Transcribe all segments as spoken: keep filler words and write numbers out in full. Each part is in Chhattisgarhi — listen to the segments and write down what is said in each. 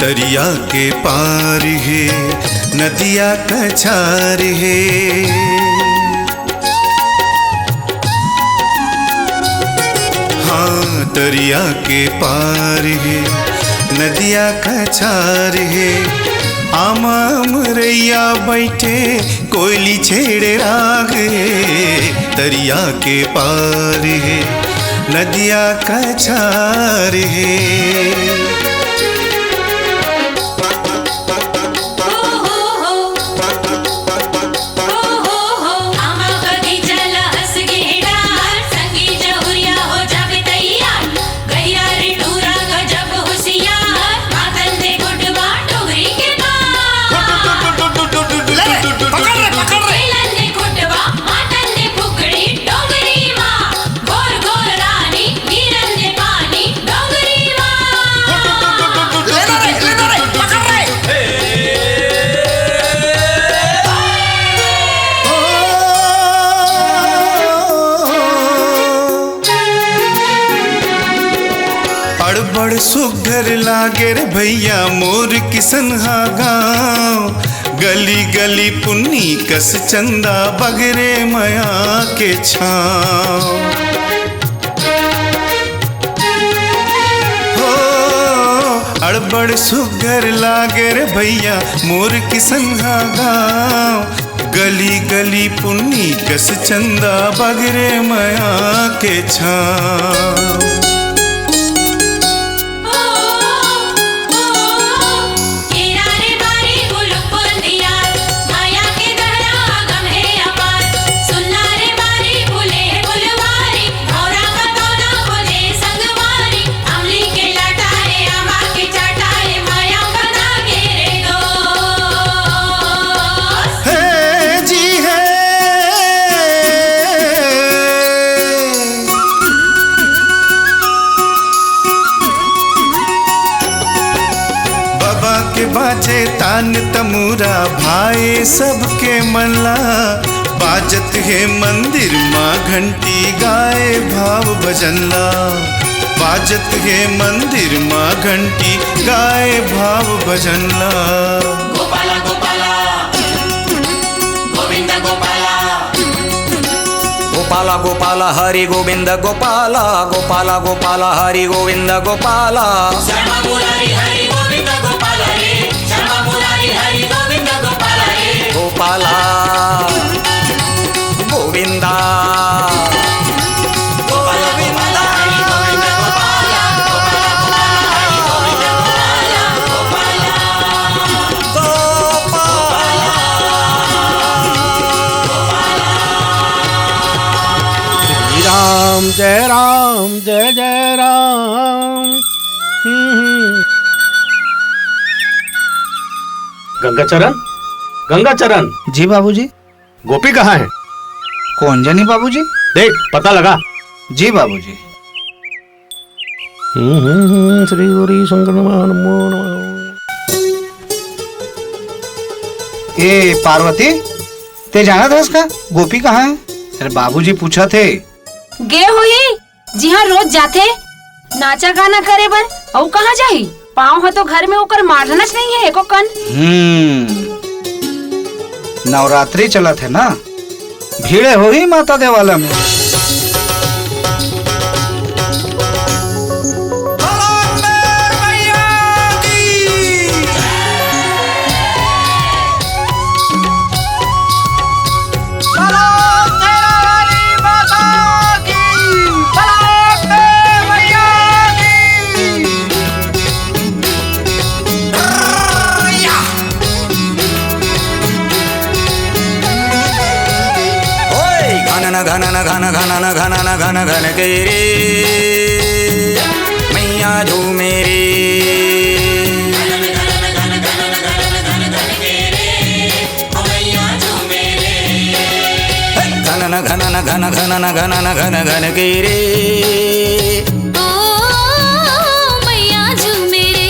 दरिया के पार हे, नदिया कछार हे। हाँ, दरिया के पार हे, नदिया कछार हे। आमा अमरैया बइठे, कोयली छेड़े राग हे। दरिया के पार हे, नदिया कछार हे। अड़बड़ सुग्घर लागे रे भैया मोर किसनहा गाँव। गली गली पुन्नी कस चंदा बगरे मया के छाँव। हो, अड़बड़ सुग्घर लागे रे भैया मोर किसनहा गाँव। गली गली पुन्नी कस चंदा बगरे मया के छाँव। बाजे तान तमूरा भाए सबके मनला। बाजत हे मंदिर मा घंटी गाए भाव भजनला। बाजत हे मंदिर मा घंटी गाए भाव भजनला। गोपाला गोपाला गोविंद गोपाला। गोपाला गोपाला हरि गोविंद गोपाला। गोपाला गोपाला हरि गोविंद गोपाला। श्यामा मुरारी हरि गोविंद गोपाला रे। श्यामा मुरारी हरि गोविंद गोपाला रे। गोपाला गोविंदा। राम जय राम जय जय राम। हम्म, हम्म। गंगाचरण, गंगाचरण। जी बाबूजी। गोपी कहाँ है? कौन जानी बाबूजी? देख, पता लगा। जी बाबूजी। हम्म, हम्म, हम्म, श्री गौरी शंकर नमः, नमो नमः। ए पार्वती, ते जानत हस का गोपी कहाँ है? अरे बाबूजी पूछत हे। गे होही, जिहाँ रोज जाथे नाचा गाना करे बर, अउ कहाँ जाही? पाँव ह तो घर में ओकर माढ़ना च नइ हे एको कन। हम्म, नवरात्रि चलत हे ना, भीड़े होही माता देवाला में। ओए, घनन घनन घन घनन घनन घन घन के रे, मैया झूमे रे। घनन घनन घन घनन घन घन के रे। ओ मैया झूमे रे।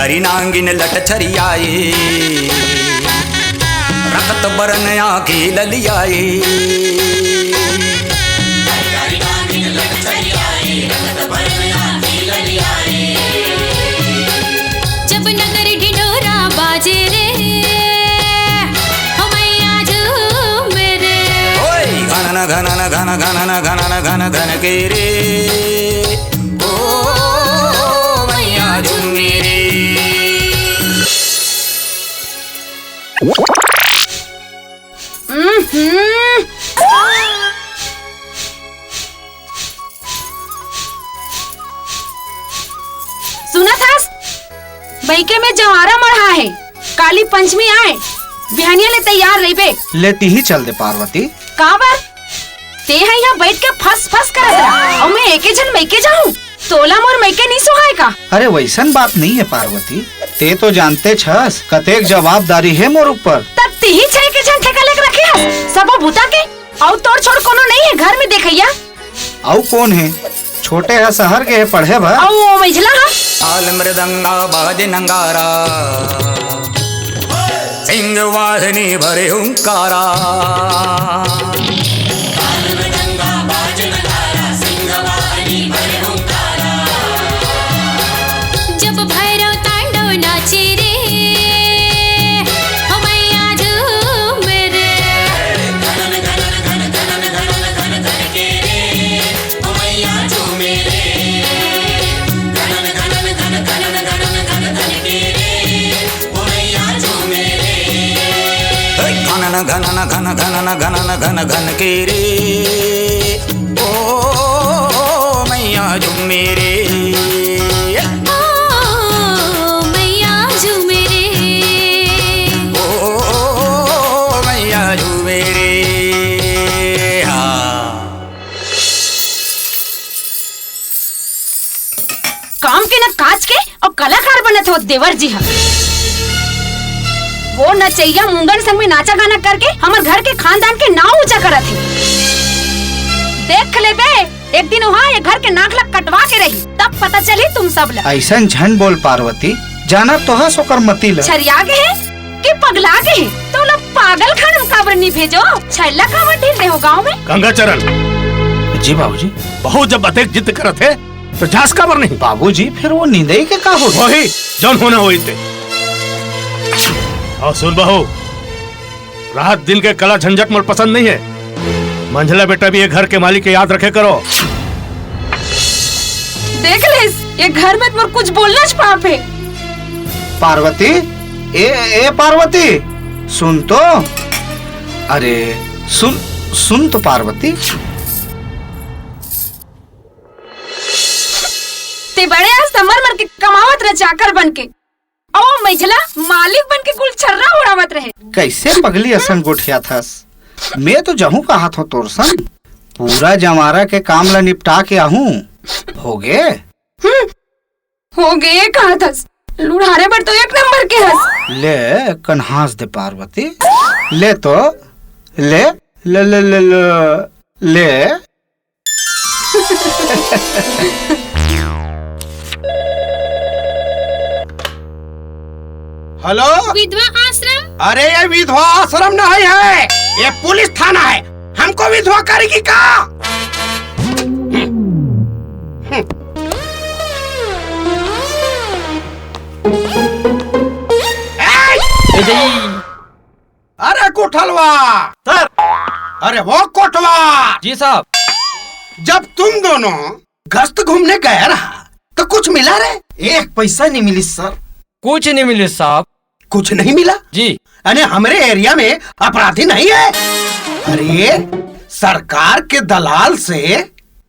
हरी नांगिन लट छरियाए, रक्त बरन आँखी ललियाए। जब नगर ढिंढोरा बाजे रे, हो मैया झूमे रे। ओए! घनन घनन घन घनन घनन घन घन के रे। ओ मैया झूमे रे। उम्म। सुनत हस? मइके में जवारा मढ़ा हे, काली पंचमी आए, बिहनिया ले तैयार रहिबे। ले तिही चल दे पार्वती। काबर? तें ह इहाँ बइठ के फस फस करत रह, अउ मैं एके झन मइके जाहूँ? तोला मोर मइके नइ सुहाय का? अरे वइसन बात नइ हे पार्वती, तें तो जानतेच हस कतेक जवाबदारी हे मोर ऊपर। त तिहीच एके झन ठेका लेके रखे हस सबो बुता के, अउ तोर छोड़ कोनो नइ हे घर में देखइया? अउ कोन हे? छोटे ह सहर गे हे पढ़े बर। अउ ओ मझला ह? ताल मृदंगा बाजे नंगारा, सिंह वाहिनी भरे हुंकारा। जब भैरव तांडव नाचे रे, हो मैया झूमे रे। घनन घनन घन घनन घनन घन घन के रे। ओ मैया झूमे रे। ओ मैया झूमे रे। ओ मैया झूमे रे। हाँ। काम के न काज के अउ कलाकार बनत हे देवर जी ह। वो नचइया मूंगन संग में नाचा गाना करके हमर घर के खानदान के नाव ऊंचा करत हे। देख लेबे, एक दिन उहाँ ये घर के नाक ला कटवा के रही, तब पता चली तुम सब ला। अइसन झन बोल पार्वती, जानत तो हस ओकर मति ला। छरिया गे हे कि पगला गे हे? तोला पागल खाना में काबर नइ भेजों? छैला काबर ढील दे हो गाँव में? गंगाचरण। जी बाबूजी। बहू जब अतेक जिद करत हे, त जास काबर नहीं? बाबूजी, फेर वो निंदई के का होही? होही, जौन होना होही ते। अउ सुन बहू, रात दिन के कला झंझट मोर पसंद नहीं हे। मंझला बेटा भी ये घर के मालिक हे, याद रखे करो। देख लेस, ये घर में मोर कुछ बोलना च पाप हे। पार्वती, ए, ए पार्वती, सुन तो। अरे, सुन, सुन तो पार्वती। तें बड़े अस त मर मर के कमावत रह चाकर बन के, अउ मझला मालिक बन के गुलछर्रा उड़ावत रहे। कइसे पगली असन गोठियाथस? मैं तो जाहूँ काहत हों तोर संग। पूरा जंवारा के काम ला निपटा के आहूँ। होगे? हम्म, होगे काहत हस। लुढ़ारे बर तो एक नंबर के हस। ले, कन हाँस दे पार्वती। ले तो, ले, ले, ले, ले, ले, ले। हेलो। विधवा आश्रम? अरे, ये विधवा आश्रम नहीं है, ये पुलिस थाना है। हमको विधवा करेगी का? ए! ए जई। अरे कोठलवा। सर। अरे वो कोटवा। जी साहब। जब तुम दोनों गश्त घूमने गया रहा तो कुछ मिला रे? एक पैसा नहीं मिली सर। कुछ नहीं मिली साहब। कुछ नहीं मिला? जी। अरे हमरे एरिया में अपराधी नहीं है। अरे सरकार के दलाल से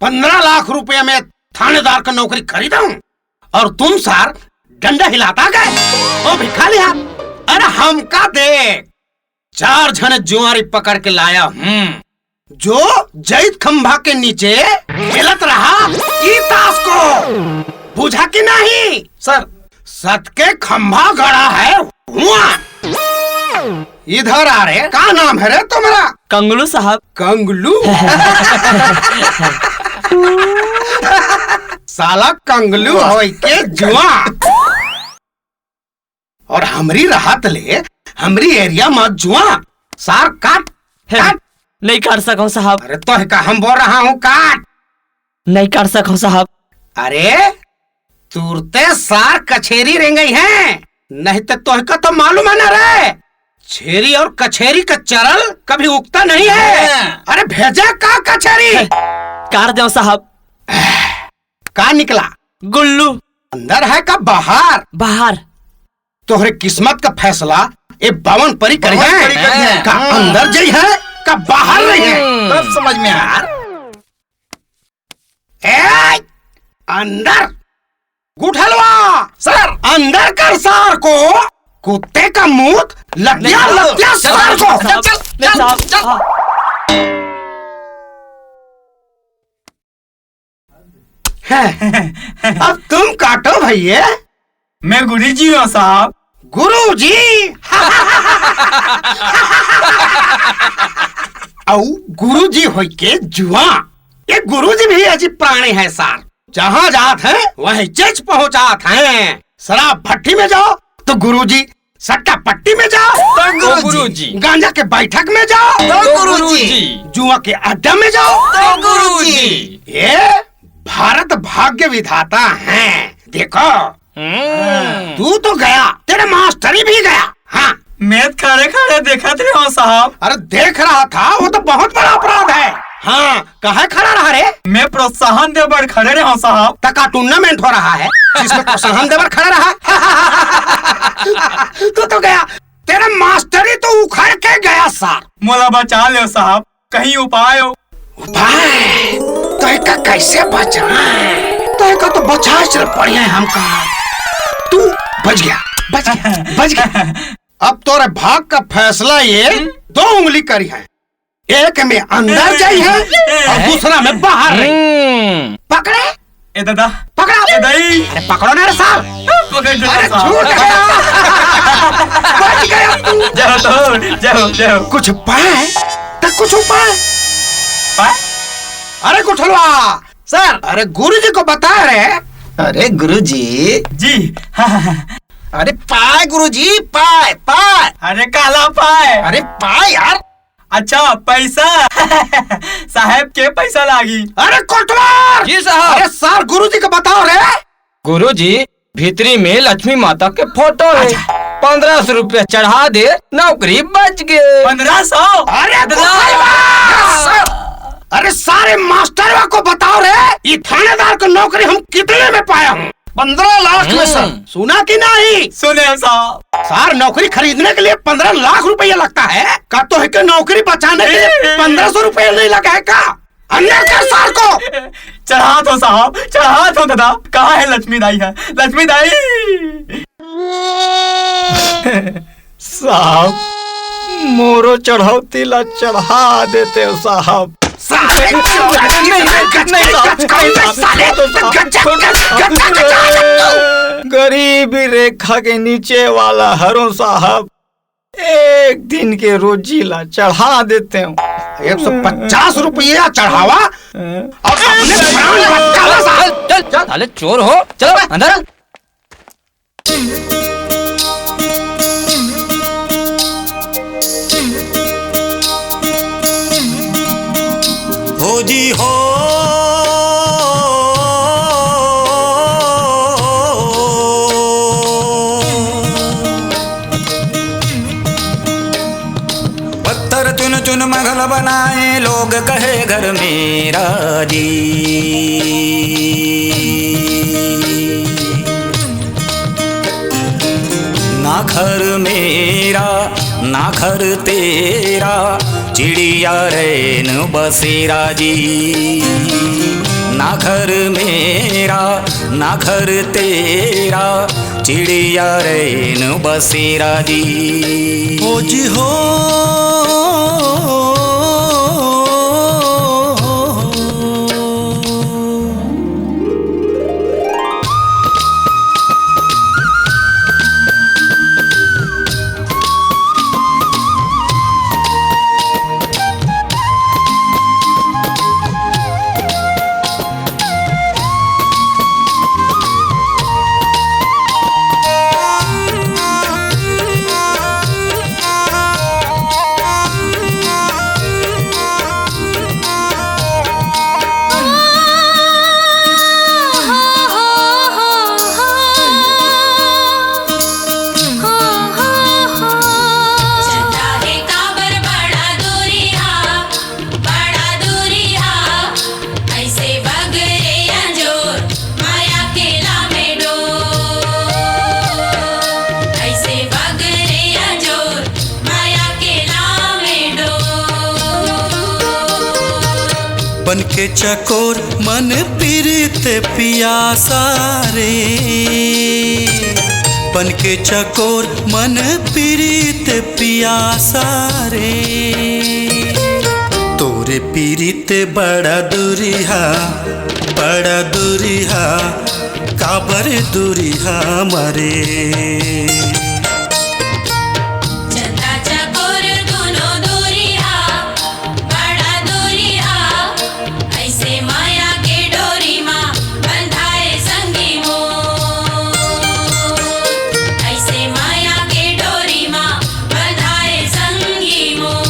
पन्द्रह लाख रुपया में थानेदार का नौकरी खरीदा हूँ और तुम सार डंडा हिलाता गए। ओ भिखारी, अरे हमका देख, चार झन जुआरी पकड़ के लाया हूँ, जो जैत खंभा के नीचे खेलत रहा ई ताश को। बुझा कि नहीं? सर। सत के खंभा गड़ा है हुआ। इधर आ रे, का नाम है रे तुम्हारा? कंगलू साहब। कंगलू? साला कंगलू होई के जुआ। और हमरी रहत ले हमरी एरिया म जुआ, सार काट, हे, काट। नहीं काट सकूं साहब। अरे तो का हम बोल रहा हूँ, काट। नहीं काट सकूं साहब। अरे तुरते सार कछेरी रेंगई है, नहीं तो तोहका तो मालूम है ना रे, छेरी और कछेरी का चरल कभी उगता नहीं है। हाँ। अरे भेजा का कछेरी? काट दो साहब। का निकला? गुल्लू। अंदर है का बाहर? बाहर। तोहरे किस्मत का फैसला ए बावन परी करी है। परी करी है। का अंदर जई है का बाहर रही है? हम्म। तब समझ में आया। ए, अंदर। गुठलवा। सर। अंदर कर सार को। कुत्ते का मूत, लतिया, नहीं, लतिया चल, सार को। चल, चल, चल, चल। अब तुम काटो भैया। मैं गुरु जी हूँ साहब। गुरु जी। अउ गुरु जी होई के जुआ। ये गुरु जी भी अजीब प्राणी है सार। जहाँ जात है वहीं चेच पहुँचात है। शराब भट्टी में जाओ तो गुरु जी, सट्टा पट्टी में जाओ तो गुरु जी। गांजा के बैठक में जाओ तो गुरु जी। जुआ के अड्डा में जाओ तो गुरु जी। ये भारत भाग्य विधाता है। देखो, हम्म। तू तो गया, तेरे मास्टरी भी गया। हाँ। मैं खड़े खड़े देखत रहे हूँ साहब। अरे देख रहा था, वो तो बहुत बड़ा अपराध है। हाँ, कहे खड़ा रहा रे? मैं प्रोत्साहन दे बर खड़े रहे हूँ साहब। तका टूर्नामेंट हो रहा है जिसमें प्रोत्साहन दे बर खड़ा रहा? तू तो गया, तेरा मास्टरी तो उखड़ के गया सार। मोला बचा ले साहब, कहीं उपाय हो। उपाय? तोहका कैसे बचाएं? तोहका तो बचाए सिर्फ पड़िया है हमका। तू बच गया, बच गया, बच गया। अब तोरे भाग का फैसला ये दो उंगली करी है, एक में अंदर जाई है और दूसरा में बाहर रही। हम्म। पकड़े? ए दादा। पकड़ा। ए दाई। अरे पकड़ो ना रे साहब। पकड़ लो अरे साहब। छूट गया। बच गया तू। जाओ तो, जाओ, जाओ। कुछ पाए? तो कुछ पाए? पाए? अरे गुठलवा। सर। अरे गुरुजी को बता रे। अरे गुरुजी। जी। हाँ, हाँ, हाँ। अरे पाए गुरुजी, पाए, पाए। अरे काला पाए। अरे पाए यार। अच्छा, पैसा। साहेब के पैसा लागी। अरे कोटवार! जी साहब। अरे सार गुरुजी को बताओ रे। गुरुजी, भीतरी में लक्ष्मी माता के फोटो है। अच्छा। पन्द्रह सौ रुपया चढ़ा दे, नौकरी बच गए। पन्द्रह सौ? अरे कोटवार! अरे सारे मास्टरवा को बताओ रे, ये थानेदार को नौकरी हम कितने में पाया हूँ? पन्द्रह लाख में सर। हम्म। सुना कि नहीं? सुने साहब। सार, नौकरी खरीदने के लिए पन्द्रह लाख रुपया लगता है। का तोहके नौकरी बचाने के लिए पन्द्रह सौ रुपया नहीं लगा है का? अंदर कर सार को। चढ़ा दो साहब, चढ़ा दो दादा। कहाँ है लक्ष्मी दाई है? लक्ष्मी दाई। साहब, मोरो चढ़ौती ला चढ़ा देते हो साहब। साले, नहीं, नहीं, नहीं, साहब, गच, गच, गच, साले, गच, गच, गच, गच, गच। गरीबी रेखा के नीचे वाला हरों साहब, एक दिन के रोजी ला चढ़ा देते हो। एक सौ पचास रुपया चढ़ावा और अपने प्राण बचावा साहब। चल, चल, चल, साले चोर हो, चलो अंदर। हो जी हो। पत्थर चुन चुन महल बनाए, लोग कहे घर मेरा जी। ना घर मेरा, ना घर तेरा, चिड़िया रैन बसेरा जी। ना घर मेरा, ना घर तेरा, चिड़िया रैन बसेरा जी। ओ जी हो। बन के चकोर मन पीरित पियासा रे, बन के चकोर मन पीरित पियासा रे। तोरे पीरित बड़ा दुरिहा, बड़ा दुरिहा, काबर दुरिहा मरे। चंदा चकोर दुनो दुरिहा, बड़ा दुरिहा, ऐसे माया के डोरी मा बंधाए संगी मोर, ऐसे माया के डोरी मा बंधाए संगी मोर।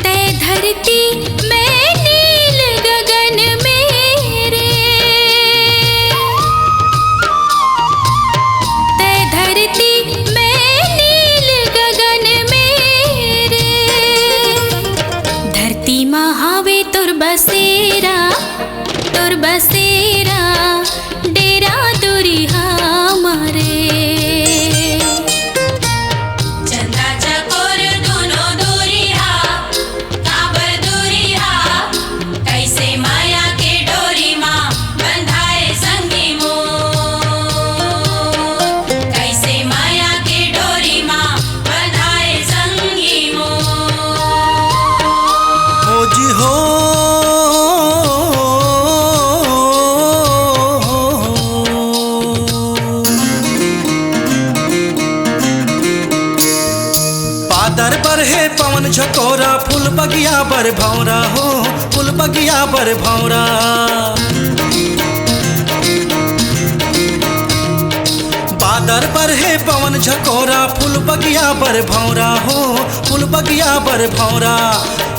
तै धरती, मैं नील गगन में रे। तै धरती, मैं नील गगन में रे। धरती मा हावे तोर बसेरा, तोर बसेरा, डेरा दुरिहा मरे। चंदा चकोर दुनो दुरिहा, काबर दुरिहा, कैसे माया के डोरी मा बंधाए संगी मोर, कैसे माया के डोरी मा बंधाए संगी मोर। हो जी हो। बादर बर हे पवन झकोरा, फूल बगिया बर भौरा हो, फूल बगिया बर भौरा। बादर बर हे पवन झकोरा, फूल बगिया बर भौरा हो, फूल बगिया बर भौरा।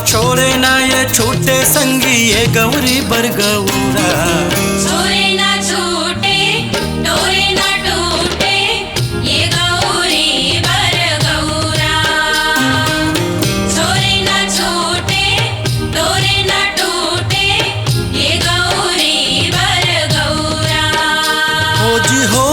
छोड़े ना ये छूटे संगी, ये गौरी बर गौरा। छोड़े ना छूटे, डोरे ना टूटे, ये गौरी बर गौरा। छोड़े ना छूटे, डोरे ना टूटे, ये गौरी बर गौरा। हो जी हो।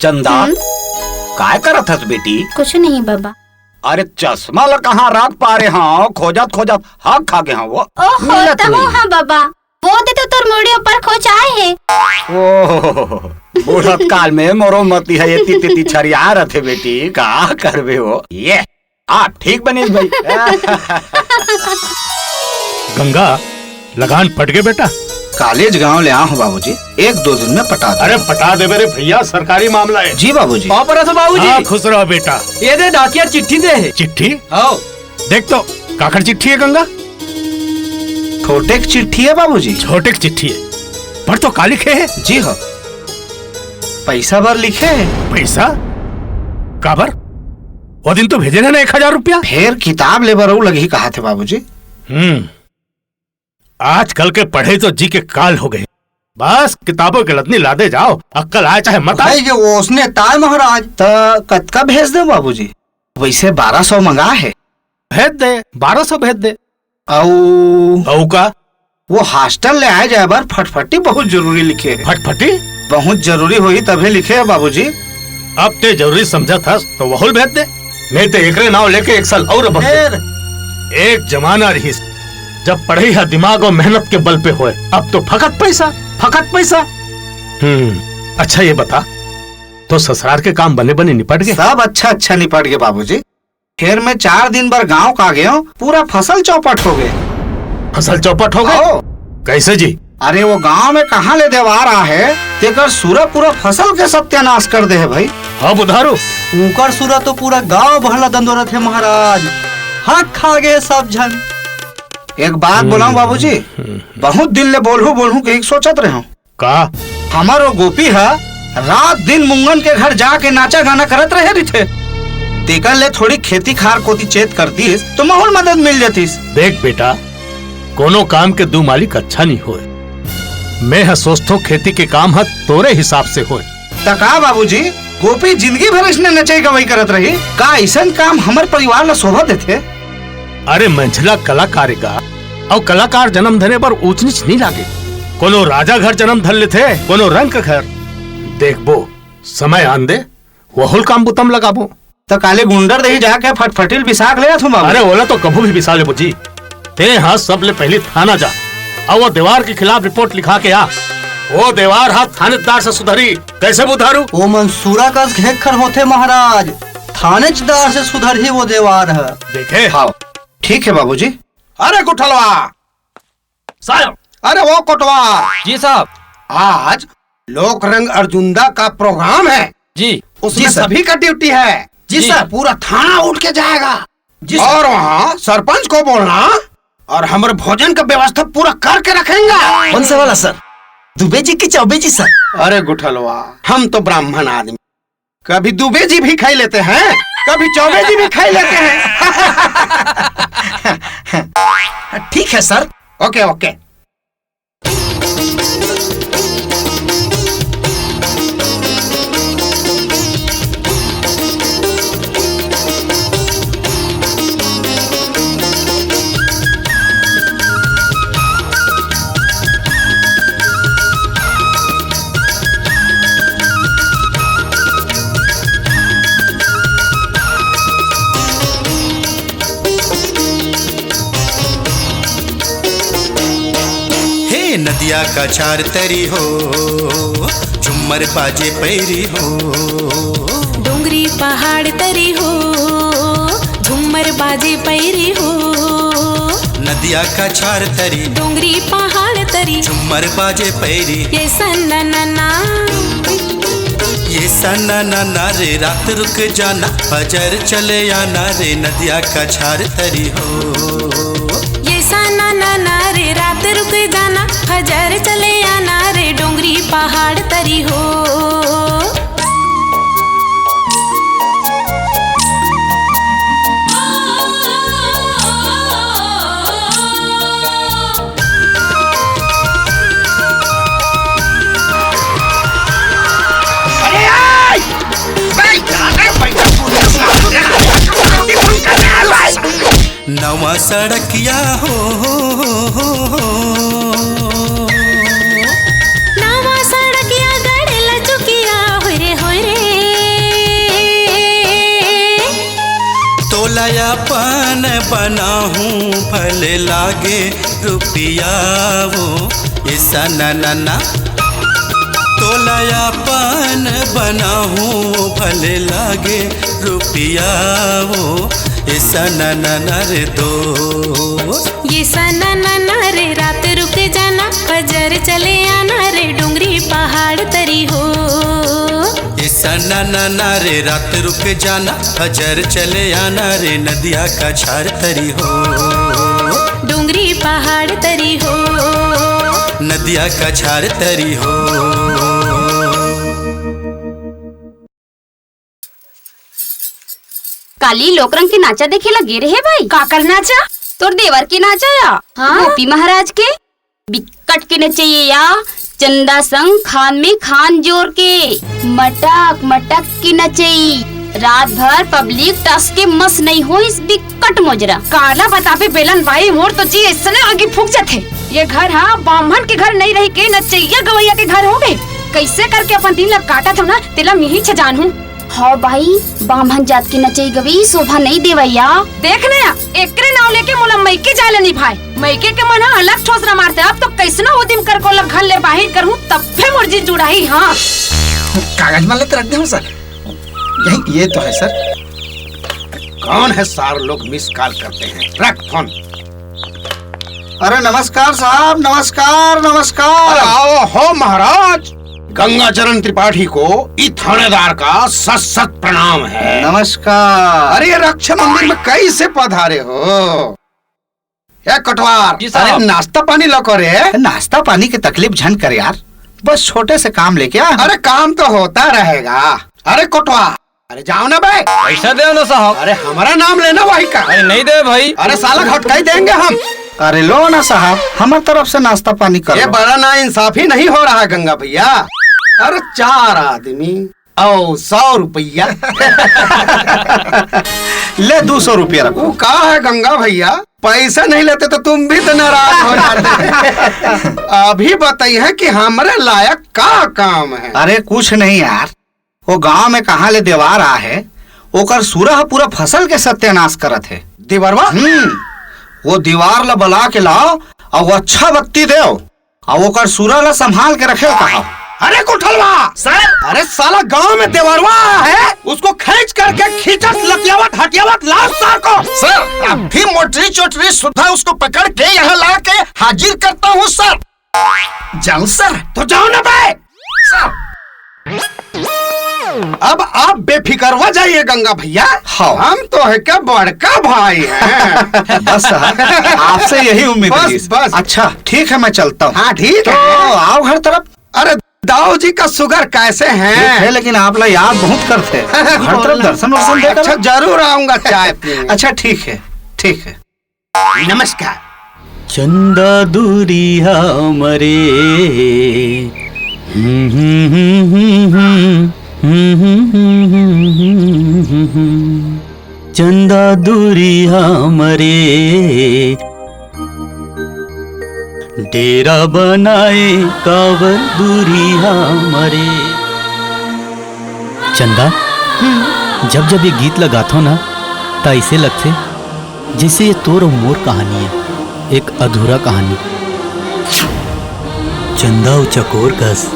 चंदा, हम्म? काय करत हस बेटी? कुछ नहीं बाबा। अरे चश्मा ला कहाँ रख पारे हँव, खोजत खोजत हक खा गे हँव वो। ओहो, मिलत तहूँ नहीं। हाँ बाबा, वो दे तो तोर मुड़ी ऊपर खोच आए हे। ओहो, बुढ़त काल में मोरो मती हे, एती तेती छरिया रथे बेटी, का करबे वो। ये, आप ठीक बनिस भाई। गंगा, लगान पट गे बेटा। कालेज गांव ले आ हूँ बाबूजी, एक दो दिन में पटा दे। अरे पटा देबे रे भैया, सरकारी मामला हे। जी बाबूजी। पाँव परत हँव बाबूजी। हाँ, खुश रहो बेटा। ये दे डाकिया चिट्ठी दे हे। चिट्ठी? हाँ। देख तो, काकर चिट्ठी हे गंगा? छोटे के चिट्ठी हे बाबूजी। छोटे के चिट्ठी हे? पढ़ तो, का लिखे हे? जी हाँ, पैसा बर लिखे हे। पैसा? काबर? वो दिन तो भेजे रहे ना एक हजार रुपया। फेर किताब ले बर अउ लगही कहाथे बाबूजी। हम्म। आजकल के पढ़े तो जी के काल हो गे। बस किताबों के लदनी लादे जाव, अक्कल आय चाहे मत आय। भाई, ये ओसने ताय महाराज। त कतका भेज देंव बाबूजी? वइसे बारह सौ मंगा हे। भेज दे, बारह सौ भेज दे। अउ अउ का? वो हॉस्टल ले आय जाय बर फटफटी बहुत जरूरी लिखे हे। फटफटी? बहुत जरूरी होही तभे लिखे हे बाबूजी। अब तें जरूरी समझत हस त वहू ल भेज दे। नहीं त एकरे नांव लेके एक साल अउ बक दे। फेर? एक जमाना रिहिस, जब पढ़ई ह दिमाग अउ मेहनत के बल पे होय। अब तो फकत पइसा, फकत पइसा। हम्म, अच्छा ये बता, तो ससुरार के काम बने बने निपट गए? सब अच्छा अच्छा निपट गए बाबूजी। फिर मैं चार दिन बर गांव का गयो, पूरा फसल चौपट हो गए। फसल चौपट हो गए? आओ। कैसे जी? अरे वो गांव में कहाँ ले देवार आ है, तेकर सुरा पूरा फसल के सत्यानाश कर दे है भाई। हाँ बुधारू। ऊकर सुरा तो पूरा गांव भर ला दंदोरत है महाराज। हक खा गए सब झन। एक बात बोलाऊं बाबूजी, बहुत दिन ले बोलहूं बोलहूं के एक सोचत रहे हूं। का? हमर वो गोपी ह रात दिन मुंगन के घर जाके नाचा गाना करत रहे रिथे। तेकर ले थोड़ी खेती खार कोती चेत करतीस तो महूं ल मदद मिल जतीस। देख बेटा, कोनो काम के दू मालिक अच्छा नहीं होय। मैं ह सोचथों खेती के काम ह तोरे हिसाब से होय। त का बाबूजी, गोपी जिंदगी भर इसने नचई गवई करत रही? का अइसन काम हमर परिवार ला शोभा देथे? अरे मंझला कलाकार ए गा, अउ कलाकार जन्म धरे बर ऊंच नीच नइ लागे। कोनो राजा घर जन्म धर लेथे, कोनो रंक घर। देखबो, समय आन दे, वहुल काम बुतम लगाबो। त काले गुंडर देही जाके फटफटिल बिसाख ले आथू बाबू। अरे ओला तो कभू भी बिसा लेबो जी। तें ह सबले पहिली थाना जा, अउ वो देवार के खिलाफ रिपोर्ट लिखा के आ। वो देवार ह थानेदार से सुधरी, कैसे बुधारू? वो मन सुरा कस घेंखर होथे महाराज, थानेचदार से सुधरही वो देवार ह। देखे? हाँ, ठीक है बाबूजी। अरे गुठलवा, साहब। अरे वो कोटवा। जी साहब। आज लोक रंग अर्जुंदा का प्रोग्राम है। जी। उसमें जी सर। सभी का ड्यूटी है। जी जी। सर। पूरा थाना उठ के जाएगा। जी सर। और वहाँ सरपंच को बोलना और हमर भोजन का व्यवस्था पूरा करके रखेंगे। कौन से वाला सर? दुबे जी की चौबे जी सर? अरे गुठलवा, हम तो ब्राह्मण आदमी, कभी दुबे जी भी खाई लेते हैं, कभी चौबे जी भी खाई लेते हैं। ठीक है सर। ओके, ओके। हे नदिया कछार तरी हो, झुम्मर बाजे पैरी हो। डोंगरी पहाड़ तरी हो, झुम्मर बाजे पैरी हो। नदिया कछार तरी। डोंगरी पहाड़ तरी। झुम्मर बाजे पैरी। ये सन्ना नन्ना। ये सन्ना नन्ना रे, रात रुक जाना, फजर चले आना रे, नदिया कछार तरी हो। ये सन्ना नन्ना रे, रात रुक जाना, फजर चले आना रे, डोंगरी पहाड़ तरी हो। नवा सड़किया हो, नवा सड़किया गड़े लचुकिया, होय रे, होय रे। तोला अपन बनाहूँ भले लागे रुपिया वो, ऐसा ना ना ना। तोला अपन बनाहूँ भले लागे रुपिया वो, ऐसा ना ना ना रे दोस्त। ये सना नना रे, रात रुक जाना, फजर चले आना रे, डोंगरी पहाड़ तरी हो। ये सना नना रे, रात रुक जाना, फजर चले आना रे, नदिया कछार तरी हो। डोंगरी पहाड़ तरी हो। नदिया कछार तरी हो। काली लोकरंग के नाचा देखे ला गे रहे भाई। काकर नाचा? तोर देवर के नाचा या हाँ? गोपी महाराज के। बिक्कट के नचइया, चंदा संग खान में खान जोर के। मटक मटक के नचई। रात भर पब्लिक टस के मस नइ होइस, बिक्कट मोजरा। काला बताबे बेलन भाई, मोर तो जी अइसने आगी फूक जथे। ये घर हा बाम्हन के घर नइ रही के नचइया गवइया के घर होगे। कइसे करके अपन दिन ला काटत हव ना, तेला मिही छ जानहूँ। हव भाई, बाम्हन जात के नचई गवई शोभा नइ देवय या। देख न या, एकरे नाव लेके मोला मइके जाय ल नइ भाय। मइके के मन ह अलग ठोसरा मारथे। अब तो कइसनो उदिम करके ओला घर ले बाहिर करहूँ, तभे मोर जी जुड़ाही। हाँ, कागज मन ल तो रख दे हँव सर। यही, ये तो है सर। कौन है सार लोग मिस कॉल करते हैं? रख फोन। अरे नमस्कार साहब, नमस्कार, नमस्कार। अरे आओ हो महाराज, गंगाचरण त्रिपाठी को ई थानेदार का सत सत प्रणाम है। नमस्कार। अरे ये रक्षा मंदिर में कैसे पधारे हो? ए कोटवार, जी साहब। अरे नाश्ता पानी ला करे। नाश्ता पानी के तकलीफ झन कर यार, बस छोटे से काम लेके आ। अरे काम तो होता रहेगा। अरे कोटवार, अरे जाओ ना बे। पैसा देव ना साहब। अरे हमारा नाम लेना वही का। अरे नहीं दे भाई। अरे साला घटकाई देंगे हम। अरे लो ना साहब, हमार तरफ से नाश्ता पानी कर ये लो। बड़ा ना इंसाफी नहीं हो रहा गंगा भैया। अरे चार आदमी और सौ रुपया। ले दो सौ रुपया रखो। वो का है गंगा भैया, पैसा नहीं लेते तो तुम भी तो नाराज हो जाते। अभी बताइए कि हमरे लायक का काम है। अरे कुछ नहीं यार, वो गांव में कहाँ ले देवार आ है, ओकर सुरा ह पूरा फसल के सत्यानाश करत है। देवरवा? हम्म, वो दीवार ला बला के लाओ और वो अच्छा बत्ती देव और ओकर सुरा ला संभाल के रखे कहा। अरे कोठलवा! सर! अरे साला गांव में देवरवा है, उसको खींच करके खींचत लतियावत हटियावत लाओ सर को। सर, अभी मोटरी चोटरी सुधा उसको पकड़ के यहाँ ला के हाजिर करता हूँ सर। जाऊं सर? तो जाओ ना बे। सर। अब आप बेफिक्र हो जाइए गंगा भैया। हाँ। हम तो है क्या बड़का भाई हैं। बस साहब, आपसे यही उम्मीद बस, थी। बस। अच्छा ठीक है, मैं चलता हूँ। हाँ, ठीक तो है। आओ घर तरफ। अरे दाऊ जी का शुगर कैसे हैं? ठीक है, लेकिन आप ला याद बहुत करते हैं। घर तरफ दर्शन वर्शन दे अच्छा, करो। जरूर आऊंगा चाय पीने। अच्छा ठीक है, ठीक है। नमस्कार। चंदा दूरी हमरे। चंदा दूरी हमरे। डेरा बनाए काबर दूरी हमरे। चंदा, जब जब ये गीत ला गाथो ना, त अइसे लगथे जइसे ये तोर अउ मोर कहानी हे, एक अधूरा कहानी। चंदा अउ चकोर कस।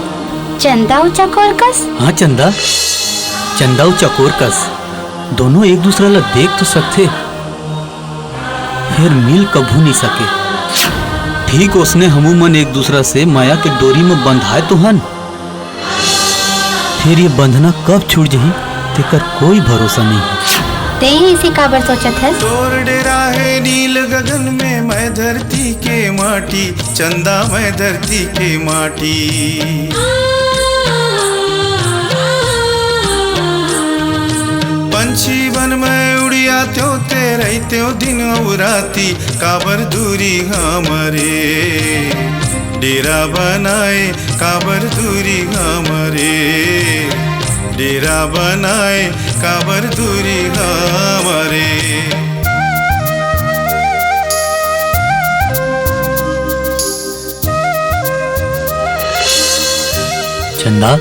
चंदा अउ चकोर कस? हाँ चंदा, चंदा अउ चकोर कस। दोनों एक दूसरा ला देख तो सकथे, फेर मिल कभू नइ सके। ठीक ओसने हमू मन एक दूसरा से मया के डोरी म बंधाय तो हन, फेर ये बंधना कब छूट जही, तेकर कोई भरोसा नइ हे। तें अइसे काबर सोचत हस? तोर डेरा हे नील गगन में, मैं धरती के माटी, चंदा मैं धरती के माटी। पंछी बन में उड़िया त्यो, ते रहित्यो दिन अउ राती, काबर दूरी हमरे। डेरा बनाए काबर दूरी हमरे, डेरा बनाए काबर दूरी हमरे। चंदा,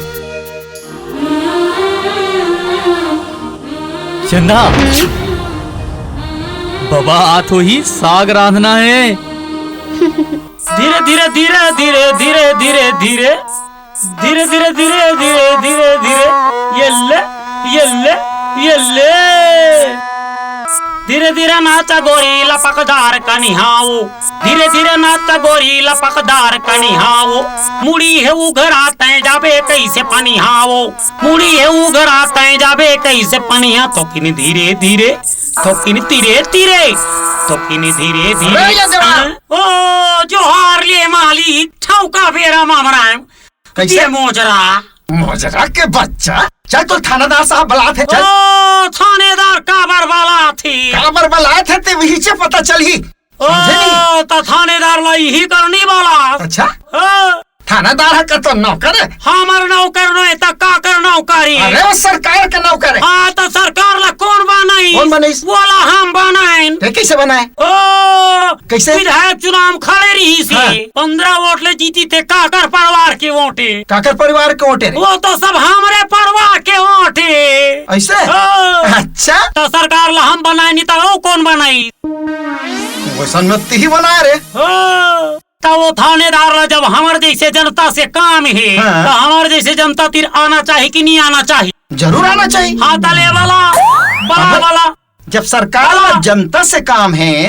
चंदा, बबा आत होही, साग रांधना हे। धीरे धीरे धीरे धीरे धीरे धीरे धीरे धीरे धीरे धीरे धीरे धीरे धीरे, ये ले, ये ले, ये ले। धीरे धीरे नाचा गोरी लपकदार कनिहाओ, धीरे धीरे नाचा गोरी लपकदार कनिहाओ। मुड़ी हे उघरा तैं जाबे कइसे पनिहाओ, मुड़ी हे उघरा तैं जाबे कइसे पनिहा। थोकिन धीरे धीरे, थोकिन तीरे तीरे, थोकिन धीरे धीरे। अरे ये देवा। ओ जोहार ले मालिक, ठौका बेरा मामरा। कइसे? ये मोजरा। मोजरा के बच्चा, चल तो थानेदार साहब बलात हे, चल। ओ थानेदार काबर बलात हे? काबर बलात हे ते वही से पता चलही। ओ, समझे नहीं? त थानेदार ला इही करनी बलात। अच्छा? ओ। थानेदार ह का तो नौकर हे? हमर नौकर नोहे त काकर नौकर हे? अरे वो सरकार के नौकर हे। हाँ, त सरकार ला कोन बनाइस? कोन बनाइस? वोला हम बनाएन। ते कइसे बनाए? ओ, कइसे? विधायक चुनाव म खड़े रहिस हे। हाँ। पंद्रह वोट ले जीतिस ते काकर परिवार के वोट हे? काकर परिवार के वोट हे रे? वो तो सब हमरे परिवार के वोट हे। अइसे? ओ। अच्छा। त सरकार ला हम बनाए नहीं त अउ कोन बनाइस? वइसन में तिही बनाए रे। ओ। त वो थानेदार ला जब हमर जइसे जनता से काम हे, हाँ। त हमर जइसे जनता तीर आना चाही कि नहीं आना चाही? जरूर आना चाही। हाँ, त ले वाला, बला हाँ। वाला। जब सरकार ला हाँ। जनता से काम हे,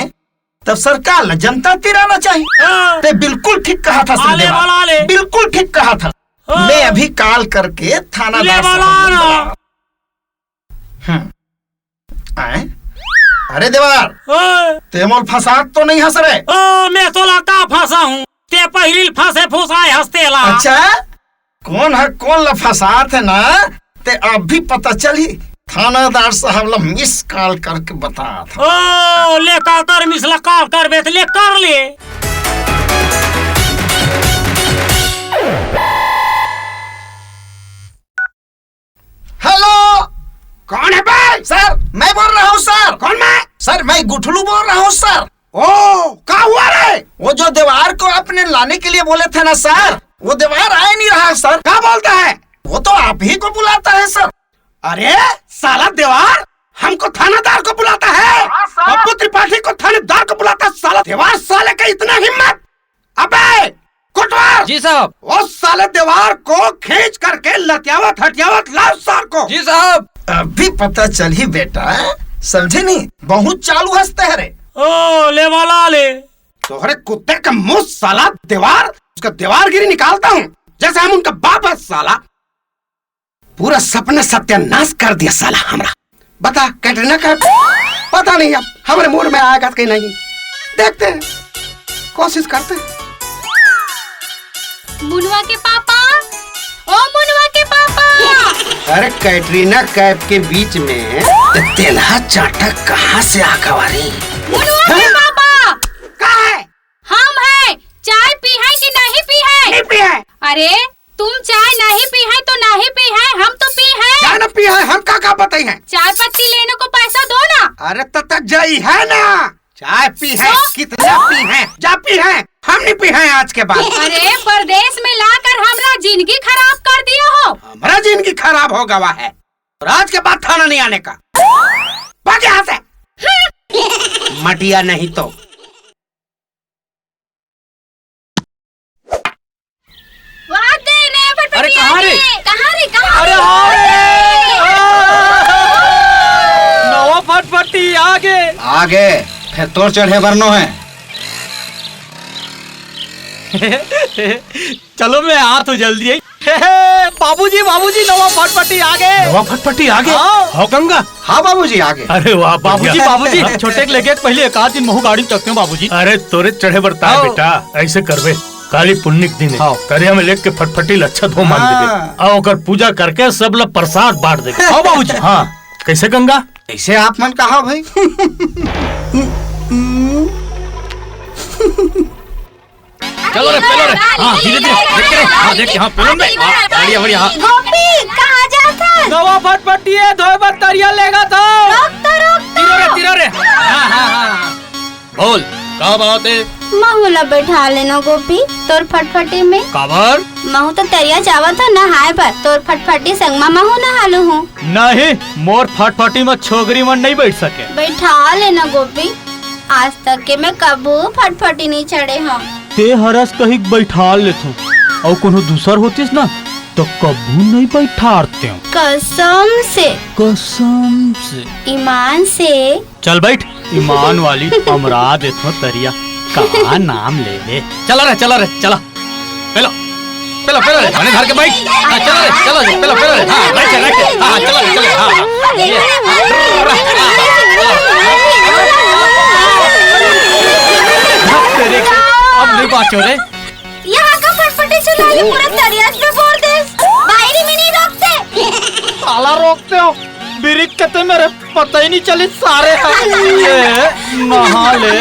तब सरकार ला जनता तीर आना चाही। हाँ। ते बिल्कुल ठीक कहा था, हाँ, ले श्रीदेवा। वाला, ले। बिल्कुल ठीक कहा था। हाँ। मैं अभी call करके थानादार ले वाला साहब ला ना। बुला। हम्म। आए? अरे देवार, ओए। ते मोल फंसात तो नहीं हस रे? ओ, मैं तोला का फंसाहूं? ते पहिली फंसे फुसाए हस तेला। अच्छा, कौन हे, कौन ला फंसात हे ना, ते अभी पता चलही। थानादार साहब ला miss call करके बतात हंव। ओ, ले काकर miss ला call करबे त ले कर ले। Hello, कौन है बे? सर, मैं बोल रहा हूँ सर। कौन मैं? सर, मैं गुठलू बोल रहा हूँ सर। ओ, क्या हुआ रे? वो जो देवार को आपने लाने के लिए बोले थे ना सर, वो देवार आ नहीं रहा सर। क्या बोलता है? वो तो आप ही को बुलाता है सर। अरे साला देवार हमको थानादार को बुलाता है, हाँ, सर। पप्पू त्रिपाठी को थानेदार को बुलाता है। साला देवार साले का इतना हिम्मत। अबे कोटवार! जी साहब। उस साले देवार को खींच करके लतियावत हटियावत लाओ सार को। जी साहब। अभी पता चलही बेटा, समझे नहीं, बहुत चालू हंसते हैं रे। ओ, ले वाला ले। तोहरे कुत्ते का मुंह साला देवार, उसका देवारगिरी निकालता हूँ, जैसे हम उनका बाप है साला। पूरा सपना सत्यानाश कर दिया साला हमरा। बता, कैटरीना कैफ, पता नहीं अब हमरे मूड में आएगा कि नहीं, देखते हैं, कोशिश करते हैं। मुनवा के पापा, ओ मुनवा के पापा। अरे कैटरीना कैफ के बीच में तेलहा चाटक कहाँ से आ गवा रे? मुनवा के हैं? पापा। का है? हम हैं, चाय पी है कि नहीं पी है? नहीं पी है। अरे, तुम चाय नहीं पी है तो नहीं पी है, हम तो पी है। क्या ना पी है, हम का का बताई है? चाय पत्ती लेने को पैसा दो ना। अरे, तब तक जाई है ना, चाय पी है, तो? कितना पी है, जा पी है, हम नहीं पी है आज के बाद। अरे, परदेश में लाकर हमरा जिंदगी खराब कर दिया हो। हमरा जिंदगी खराब हो गवा है, और आज के बाद थाना नहीं आने का। भाग यहाँ से। मटिया नहीं तो। वाह दे, नया फटफटी अरे, कहाँ आ रे? गए। कहाँ रे, कहाँ अरे, रे? आ रे! नवा फटफटी आ गे। आ गे, फेर तोर चढ़े बर नो हे। चलो, मैं आत हूँ जल्दी ही। बाबूजी, बाबूजी, नवा फटफटी आ गे। नवा फटफटी आ गे? हाँ। हो गंगा? हाँ बाबूजी, आ गे। अरे वाह, बाबूजी, बढ़िया। बाबूजी, छोटे के लेके पहले एक आध दिन महू गाड़ी चकते हो बाबूजी। अरे तोरे चढ़े बर ताय हाँ। बेटा, ऐसे करबे, काली पुन्नी के दिन हाँ। तरिया में लेके फटफटी ल अच्छा धो मान देबे। हाँ। अउ ओकर पूजा करके सब ल प्रसाद बांट देबे। हाँ बाबूजी। हाँ, कैसे गंगा? कैसे आप मन कहा भाई? चलो रे, पेलो रे। हाँ, धीरे, धीरे। देख के रे। हाँ, देख के, हाँ, पेलो में। हाँ, बढ़िया, बढ़िया, हाँ। गोपी, कहाँ जात हस? नवा फटफटी हे, धोए बर तरिया लेगत हँव। रोक तो, रोक तो। तीरो रे, तीरो रे। हाँ, हाँ, हाँ। बोल, का बात हे? महू ला बइठा लेना गोपी, तोर फटफटी में। काबर? महू तो तरिया जावत हँव नहाए बर, तोर फटफटी संग मा महू नहा लूहूँ। नहीं, मोर फटफटी में छोकरी मन नहीं बइठ सके। बइठा लेना गोपी। आज तक के मैं कभू फटफटी नहीं चढ़े हँव। ते हरस कहिक बइठार लेथों, अउ कोनो दूसर होतिस ना, त कभू नहीं बइठारतेंव। कसम से। कसम से। ईमान से। चल बइठ, ईमान वाली, अमरा देथों तरिया। का नाम लेबे? चला रे, चला रे, चला। पेलो, पेलो, पेलो रे, मने धर के बइठ। हाँ, चलो रे, चलो रे, पेलो, पेलो रे। हाँ, रख, रख। हाँ, हाँ, चलो रे, चलो, हाँ, हाँ। ये। तेरे, अब नहीं बाँचो रे। यहाँ का फटफटी चला के पूरा तरिया में बोर देस। बाहिरी में नहीं रोकते। साला रोकते हो, बिरिक कहते मेरे पता ही नहीं चली सारे। ये, नहा ले।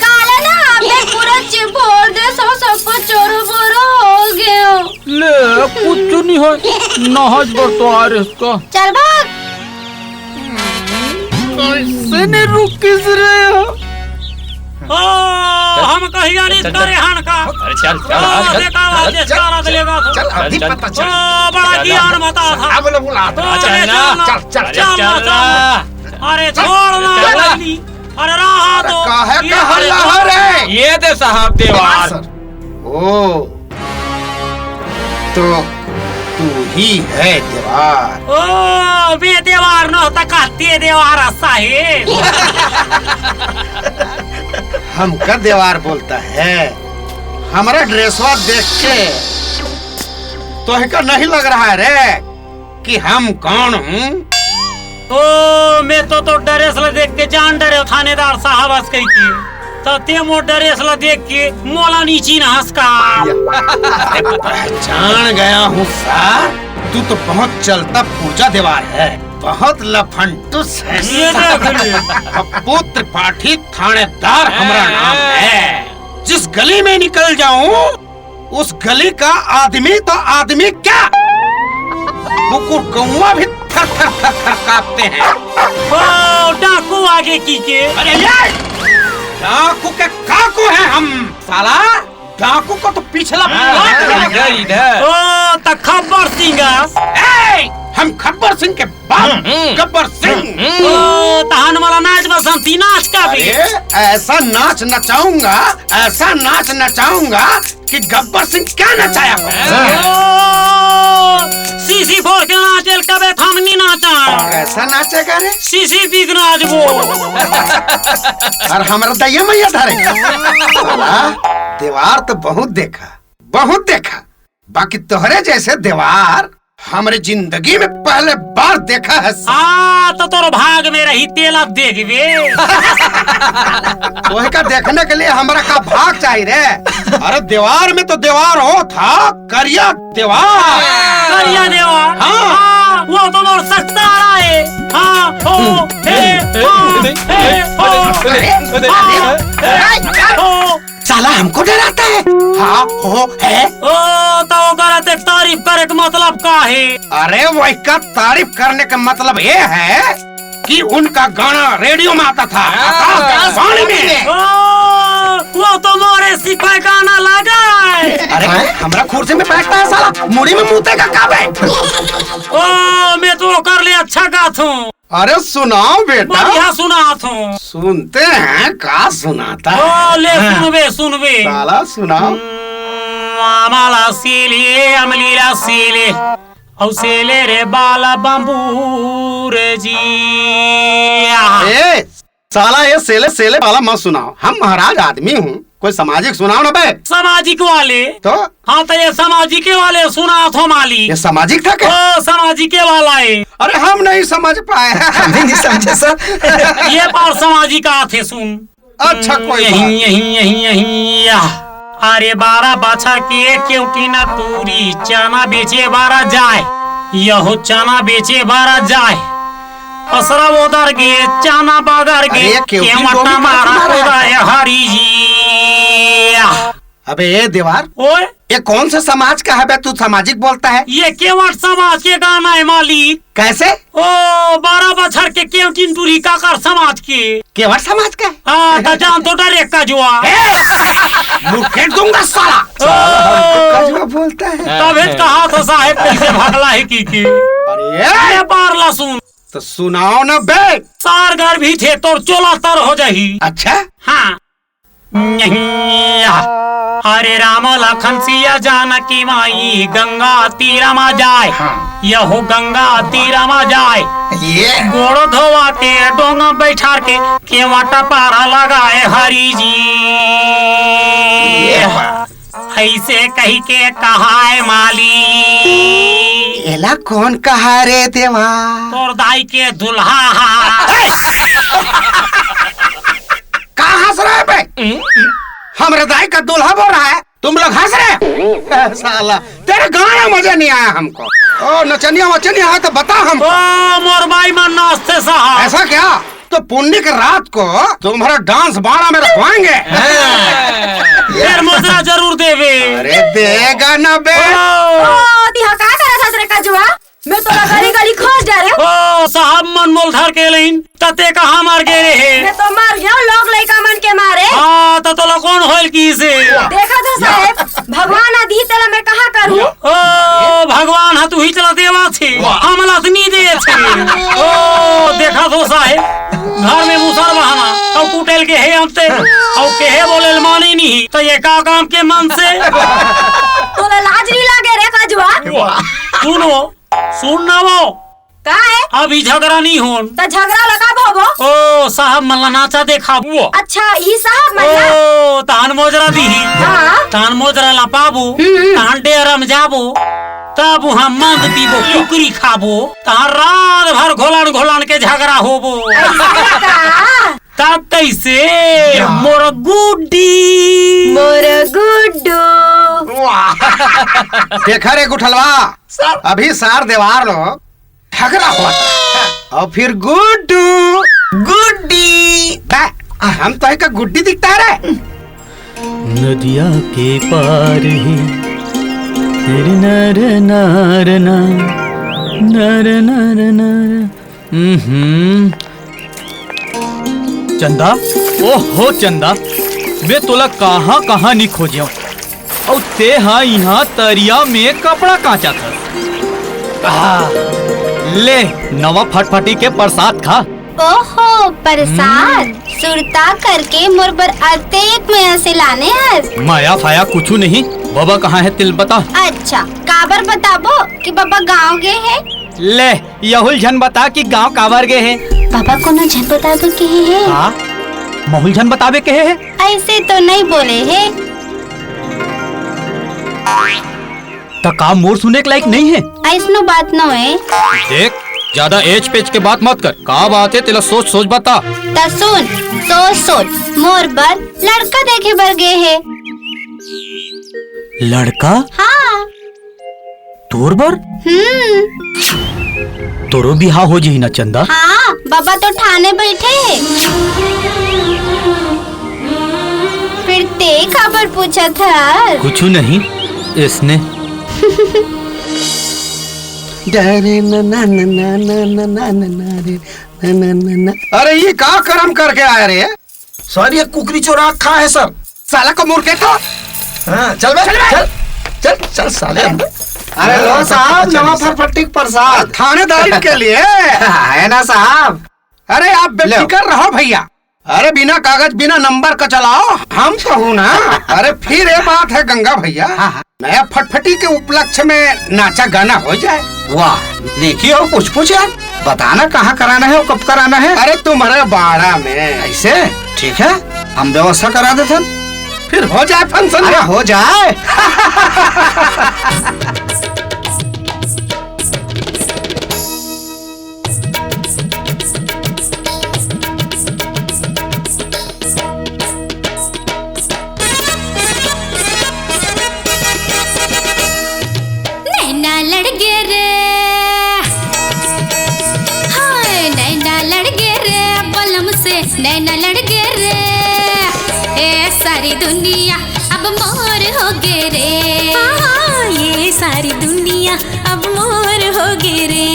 काला ना, अबे पूरा चिभोर देस, सब कुछ चोरो बोरो हो गयो। ले, कुछ नहीं है, नहाज बर तो आ रहे इसका। चल भाग। कैसे नहीं रुकिस रे? ओ, हम कहिया नहीं करे हन का। अरे चल, चल, ओ, चल, देखा चल, बात है, चल, सारा चल, लेगा तो। चल, अभी चल, पता चल। चल। ओ, बड़ा चल, ज्ञान बता था। अब लोग बुला। ओ, चल अरे ना। चल, चल, अरे चल, चल चल। ना। अरे छोड़ ना, चल। अरे राह अरे दो। काहे ये का हल्ला अरे हो रे? ये दे साहब देवार। सर। ओ, तो तू ही है देवार। ओ, मैं देवार न होता का, ते देवार असा है। हमका देवार बोलता है? हमारा ड्रेसवा देख के तोहका नहीं लग रहा है रे कि हम कौन हूँ? ओ, मैं तो, तो ड्रेस ला देख के जान डरे थानेदार साहब अस कही के। तो ते मोर ड्रेस ला देख के मोला नी चिन्हस का? अरे, पहचान गया हूँ सर, तू तो बहुत चलता पुर्जा देवार है, बहुत लफंटुस है। ये देख ले। पप्पू त्रिपाठी थानेदार हमारा नाम है। जिस गली में निकल जाऊं, उस गली का आदमी तो आदमी क्या, कुकुर कौवा भी थर थर थर थर कांपते हैं। ओ, डाकू आगे की के? अरे ये, डाकू के काकू हैं हम, साला। डाकू को तो पिछला हाँ, प्लाट हाँ, मिल गया। इधर, इधर। ओ, त खब्बर सिंह। ए, हम खब्बर सिंह के बाप, हम्म, हम्म। गब्बर सिंह। हम्म, हम्म। ओ, तहन मोला नाच बसंती नाच का भी। अरे, ऐसा नाच नचाऊंगा, ऐसा नाच नचाऊंगा कि गब्बर सिंह क्या नचाया हो? ओ, सीसी फोर के नाचेल कबे थामनी नाचा। कैसा नाचेगा रे? सीसी बीक नाचबो। और हमरा दैया मैया धरे। साला, देवार तो बहुत देखा, बहुत देखा, बाकी तोहरे जैसे देवार हमरे जिंदगी में पहले बार देखा है। हाँ, तो तोर भाग में रही, तेला देखबे। तोहका देखने के लिए हमरा का भाग चाहिए रे? अरे देवार में तो देवार हो था, करिया देवार। करिया देवार? हाँ। हाँ, वो तो मोर सकता है। हाँ, हो, हे, हो, हे, हो, अरे, हाँ, अरे, हे, हो। साला हमको डराता है। हाँ, हो, है। ओ, तो ओकर ते तारीफ करे के मतलब का है? अरे, वही का तारीफ करने का मतलब ये है कि उनका गाना रेडियो में आता था, हाँ। आकाशवाणी में। ओ, वो तो मोरे सिपाही गाना लगा है। अरे, हैं? हमरा कुर्सी में बैठता है साला, मुड़ी में मुतेगा का बे? ओ, मैं तो ओकर ले अच्छा गात हूँ। अरे सुनाओ बेटा। बढ़िया सुनात हूँ। सुनते हैं, का सुनाता है? ओ, ले हाँ। सुनबे, सुनबे। साला सुनाओ। हम्म, आमाला सीले, अमलीला सीले, औ सीले रे बाला बम्बूर जी। ए, साला ये सेले सेले वाला मत सुनाओ, हम महाराज आदमी हूँ, कोई सामाजिक सुनाओ ना बे। सामाजिक वाले? तो? हाँ, तो ये सामाजिक वाले सुनात हो माली। ये सामाजिक था क्या? ओ, सामाजिक वाला है। अरे हम नहीं समझ पाए। हम भी नहीं समझे सर। ये बार सामाजिक आथे सुन। अच्छा, कोई यही, बात। यही, यही, यही, या। अरे बारह बछर के केवटी ना टूरी चना बेचे बारा जाए, यहो चना बेचे बारा जाए। असरा ओदर गे, चना बगर गे, अरे, ये केवटी केवट गोभी का मारा तुम्हारा है? उदय हरी जी। अबे ए देवार, ओए? ये कौन से समाज का है बे, तू सामाजिक बोलता है? ये केवट समाज के गाना है मालिक। कैसे? ओ, बारह बछर के केवटिन टूरी काकर समाज के। केवट समाज का है? हाँ, तो जान तो डरे का जुआ। ए, मुड़ फेंक दूंगा साला। ओ, कजुआ बोलता है। तबे तो कहा था साहेब कैसे भगला है की की। अरे। ये बार ला सुन। तो सुनाओ ना बे। सार घर भी थे तोर चोला तर हो जाही। अच्छा। हाँ। नहीं। हरे राम लखन सिया जानकी माई गंगा तीर मा जाए। हाँ। यहो गंगा तीर मा जाए। ये। गोड़ धोवा के डोंगा बैठार के केवट पारा लगाए हरी जी। ये बात। ऐसे कही के कहाए माली। एला कौन कहा रे देवा? तोर दाई के दुल्हा हा। कहाँ हंस रहा है बे? हमरे दाई का दूल्हा बोल रहा है, तुम लोग हंस रहे हो? ए, साला, तेरे गाना मजा नहीं आया हमको। ओ, नचनिया वचनिया है तो बता हमको। ओ, मोर बाई मन नाचते साहब। ऐसा क्या? तो पुन्नी के रात को तुम्हारा डांस बाड़ा में रखवाएंगे। फिर मुजरा जरूर देवे। अरे देगा ना बे। ओ, ओ, तिहा का करत हस रे कजुआ? मैं तोला गली गली खोज जा रे। ओ, साहब मन मोल धर के लेन, तते कहाँ मार गे रहे? मैं तो मर गया लोग लइका मन के मारे। हाँ, तो तोला कौन होल की से? देखा था साहेब, भगवान ह दिही तेला मैं कहाँ करूँ? ओ, भगवान ह तुही चला देवा थे, वाह। हमला तो नहीं दे थे। ओ, देखा तो साहेब, घर में मुसर बहाना, अब कुटेल के हे अंते, अब के हे बोले माने नहीं। तो ये का काम के मन से? तोला लाज नहीं लागे रे कजुआ? वाह। सुनो, सुन ना वो। का है? अभी झगड़ा नहीं होन। तो झगड़ा लगा बाबो। ओ, साहब मन ला नाचा देखाबो। अच्छा, ई साहब मन ला? ओ, तहन मोजरा दीही। हाँ। तहन मोजरा ला पाबो। हम्म। तहन डेरा में जाबो। तब उहाँ मंद पीबो, कुकरी खाबो। तहन रात भर घोलान घोलान के झगड़ा होबो। ऐसा का? तब कैसे? या। मोर गुड्डी। मोर गुड्डू। वाह। देखा रे गुठलवा, सर। अभी सार देवार लोग झगड़ा होत हे। अउ फिर गुड्डू। गुड्डी। बे, हम तो एक गुड्डी दिखता रे। नदिया के पार हे। नर नर नर नर नर नर नर। हम्म। चंदा, ओहो चंदा, मैं तोला कहाँ-कहाँ नी खोजेंव। अउ ते हा इहाँ तरिया में कपड़ा कांचत हस। आह, ले, नवा फटफटी के परसाद खा। ओहो, परसाद। हम्म। सुरता करके मोर बर अतेक मया से लाने हस। मया फाया कुछु नहीं, बबा कहाँ हे तेला बता। अच्छा, काबर बताबो कि बबा गाँव गे हे? ले, यहू ल झन बता कि गाँव काबर गे हे। बबा कोनो झन बताबे कहे हे। हाँ, महू ल झन बताबे कहे हे। ऐसे तो नहीं बोले हे। त का मोर सुने के लायक नहीं हे? ऐसनो बात नोहे। देख, ज्यादा एच पेच के बात मत कर। का बात हे तेला सोच सोच बता। त सुन, सोच सोच, मोर बर लड़का देखे बर गे हे। लड़का? हाँ। तोर बर? हम्म। तोरो बिहाव हो जही ना चंदा? हाँ, बबा तो ठाने बइठे हे। फिर ते काबर पूछत हस? कुछु नहीं, इसने। डरे ना ना ना ना ना ना ना ना ना रे, ना ना ना ना। अरे, ये का करम करके आए रे? सर, ये कुकरी चोरा खा है सर। साला को मुर्गे को। हाँ, चल बे, चल बे। चल, चल, चल साले अंदर। अरे लो साहब, नवा फरफट्टी के प्रसाद। थानेदारी के लिए। है ना साहब? अरे आप बेफिक्र रहो भैया। अरे बिना कागज, बिना नंबर का चलाओ, हम तो हूँ ना। अरे फिर ये बात है गंगा भैया। हाँ, हाँ। नया फटफटी के उपलक्ष्य में नाचा गाना हो जाए। वाह, देखिए हो कुछ कुछ यार, बताना कहाँ कराना है और कब कराना है। अरे तुम्हारे बाड़ा में। ऐसे? ठीक है, हम व्यवस्था करा देते हैं। फिर हो जाए फंक्शन। अरे हो जाए। नैना लड़ गे रे, हाय नैना लड़ गे रे, बलम से नैना लड़ गे रे। ए सारी दुनिया अब मोर हो गे रे। हाँ, ये सारी दुनिया अब मोर हो गे रे।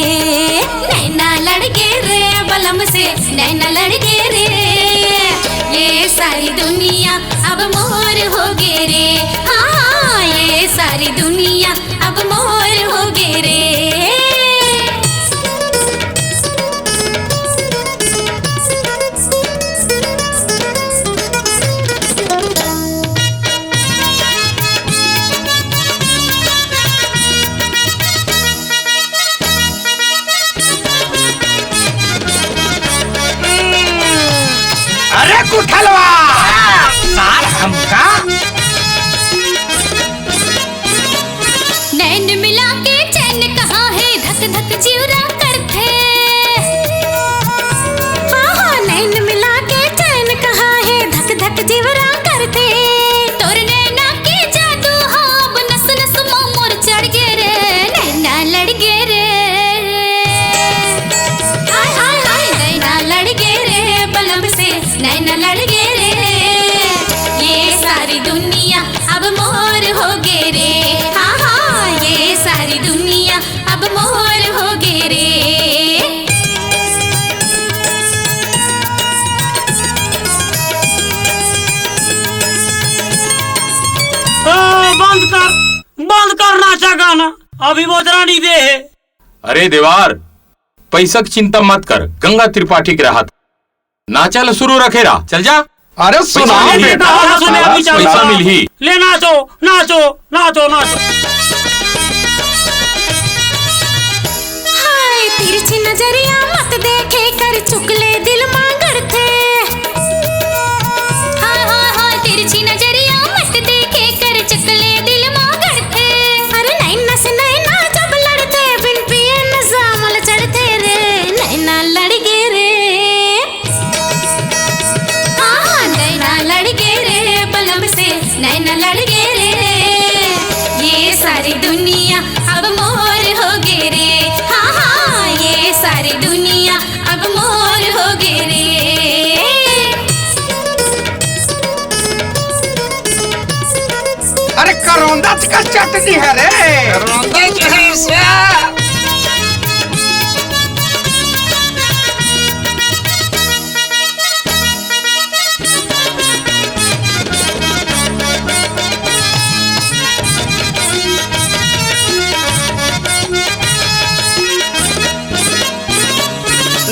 नैना लड़ गे रे, बलम से नैना लड़ गे रे। ये सारी दुनिया अब मोर हो गे रे। हाँ, ये सारी दुनिया अब मोर हो गे रे। अरे गुठलवा, सार हमका नैन मिला के चैन कहाँ हे, धक धक जिउरा करथे। हाँ, हाँ, नैन मिला के चैन कहाँ हे, धक धक जिउरा करथे। तोर नैना के जादू हा अब नस नस मा मोर चढ़ गे रे, नैना लड़ गे रे। हाय, हाय, हाय, नैना लड़ गे रे, बलम से नैना लड़ गे रे। ये सारी दुनिया अब मोर हो गे रे। हाँ, हाँ, ये सारी दुनिया अब मोर हो गे रे। ओ, बंद कर, बंद कर नाचा गाना, अभी मोजरा नहीं दे हे। अरे देवार, पैसा के चिंता मत कर, गंगा त्रिपाठी के रहत। नाचा ल शुरू रखे रहा, चल जा। अरे सुनाओ पैसा मिलही। बेटा, कहाँ सुने सुनाओ, अभी चालू पैसा करो। मिलही। ले नाचो, नाचो, नाचो, नाचो। हाय तिरछी नजरिया मत देखे कर चुकले दिल मांगड़ थे। हाय, हाय, हाय, तिरछी नजरिया मत देखे कर चुकले दिल मांगड़ थे। अरे नैना से नैना जब लड़ते, बिन पिए नशा मल चढ़ते रे, नैना लड़ गए रे। हाँ, हाँ, नैना लड़ गए रे, बलम से नैना लड़ गए रे। ये सारी दुनिया अब मोर हो गए रे। हाँ, हाँ, ये सारी दुनिया अब मोर हो गए रे। अरे करौंदा का चटनी है रे। करौंदा जो है उसका।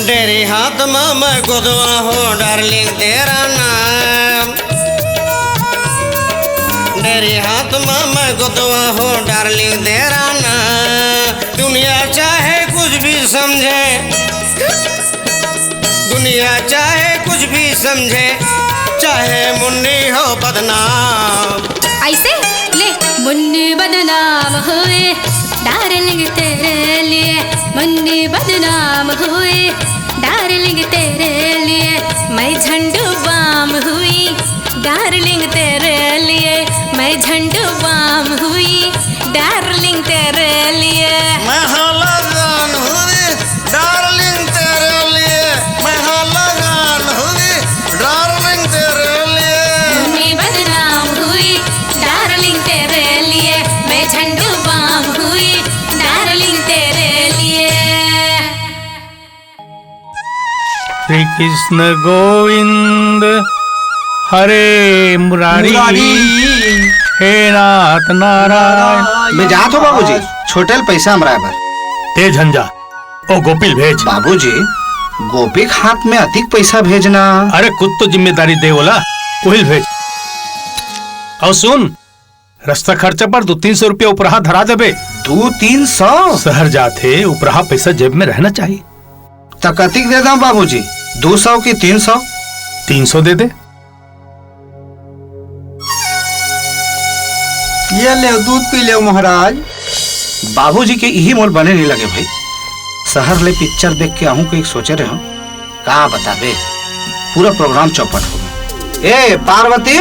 डेरी हाथ में मैं गुदवा हो डार्लिंग तेरा नाम। डेरी हाथ में मैं गुदवा हो डार्लिंग तेरा नाम। दुनिया चाहे कुछ भी समझे, दुनिया चाहे कुछ भी समझे, चाहे मुन्नी हो बदनाम। ऐसे ले। मुन्नी बदनाम हुई डार्लिंग तेरे लिए, मुन्नी बदनाम हुई डार्लिंग तेरे लिए। मैं झंडू बाम हुई डार्लिंग तेरे लिए, मैं झंडू बाम हुई डार्लिंग तेरे लिए। मैं हाला जान हुई डार्लिंग तेरे लिए, मैं हाला जान हुई डार्लिंग तेरे लिए। मैं बदनाम हुई डार्लिंग तेरे लिए, मैं झंडू बाम हुई डार्लिंग तेरे लिए। श्री कृष्ण गोविंद हरे मुरारी, मुरारी। हे नाथ नारायण। मैं जात हो बाबूजी, छोटेल पैसा हमराय बर। ते झन जा, ओ गोपिल भेज। बाबूजी, गोपी के हाथ में अतिक पैसा भेजना। अरे कुछ तो जिम्मेदारी दे ओला, ओहिल भेज। अउ सुन, रस्ता खर्चा पर दू तीन सौ रुपया उपराहा धरा देबे। दू तीन सौ? शहर जात हे, उपराहा पैसा जेब में रहना चाहिए। त कतिक दे दंव बाबूजी, दू सौ कि तीन सौ? तीन सौ दे दे। ये लेव, दूध पी लेव महाराज। बाबूजी के इही मोल बने नइ लगे भाई। शहर ले पिक्चर देख के आहूं कहिके सोचे रहेंव, का बताबे, पूरा प्रोग्राम चौपट हो गे। ए पार्वती,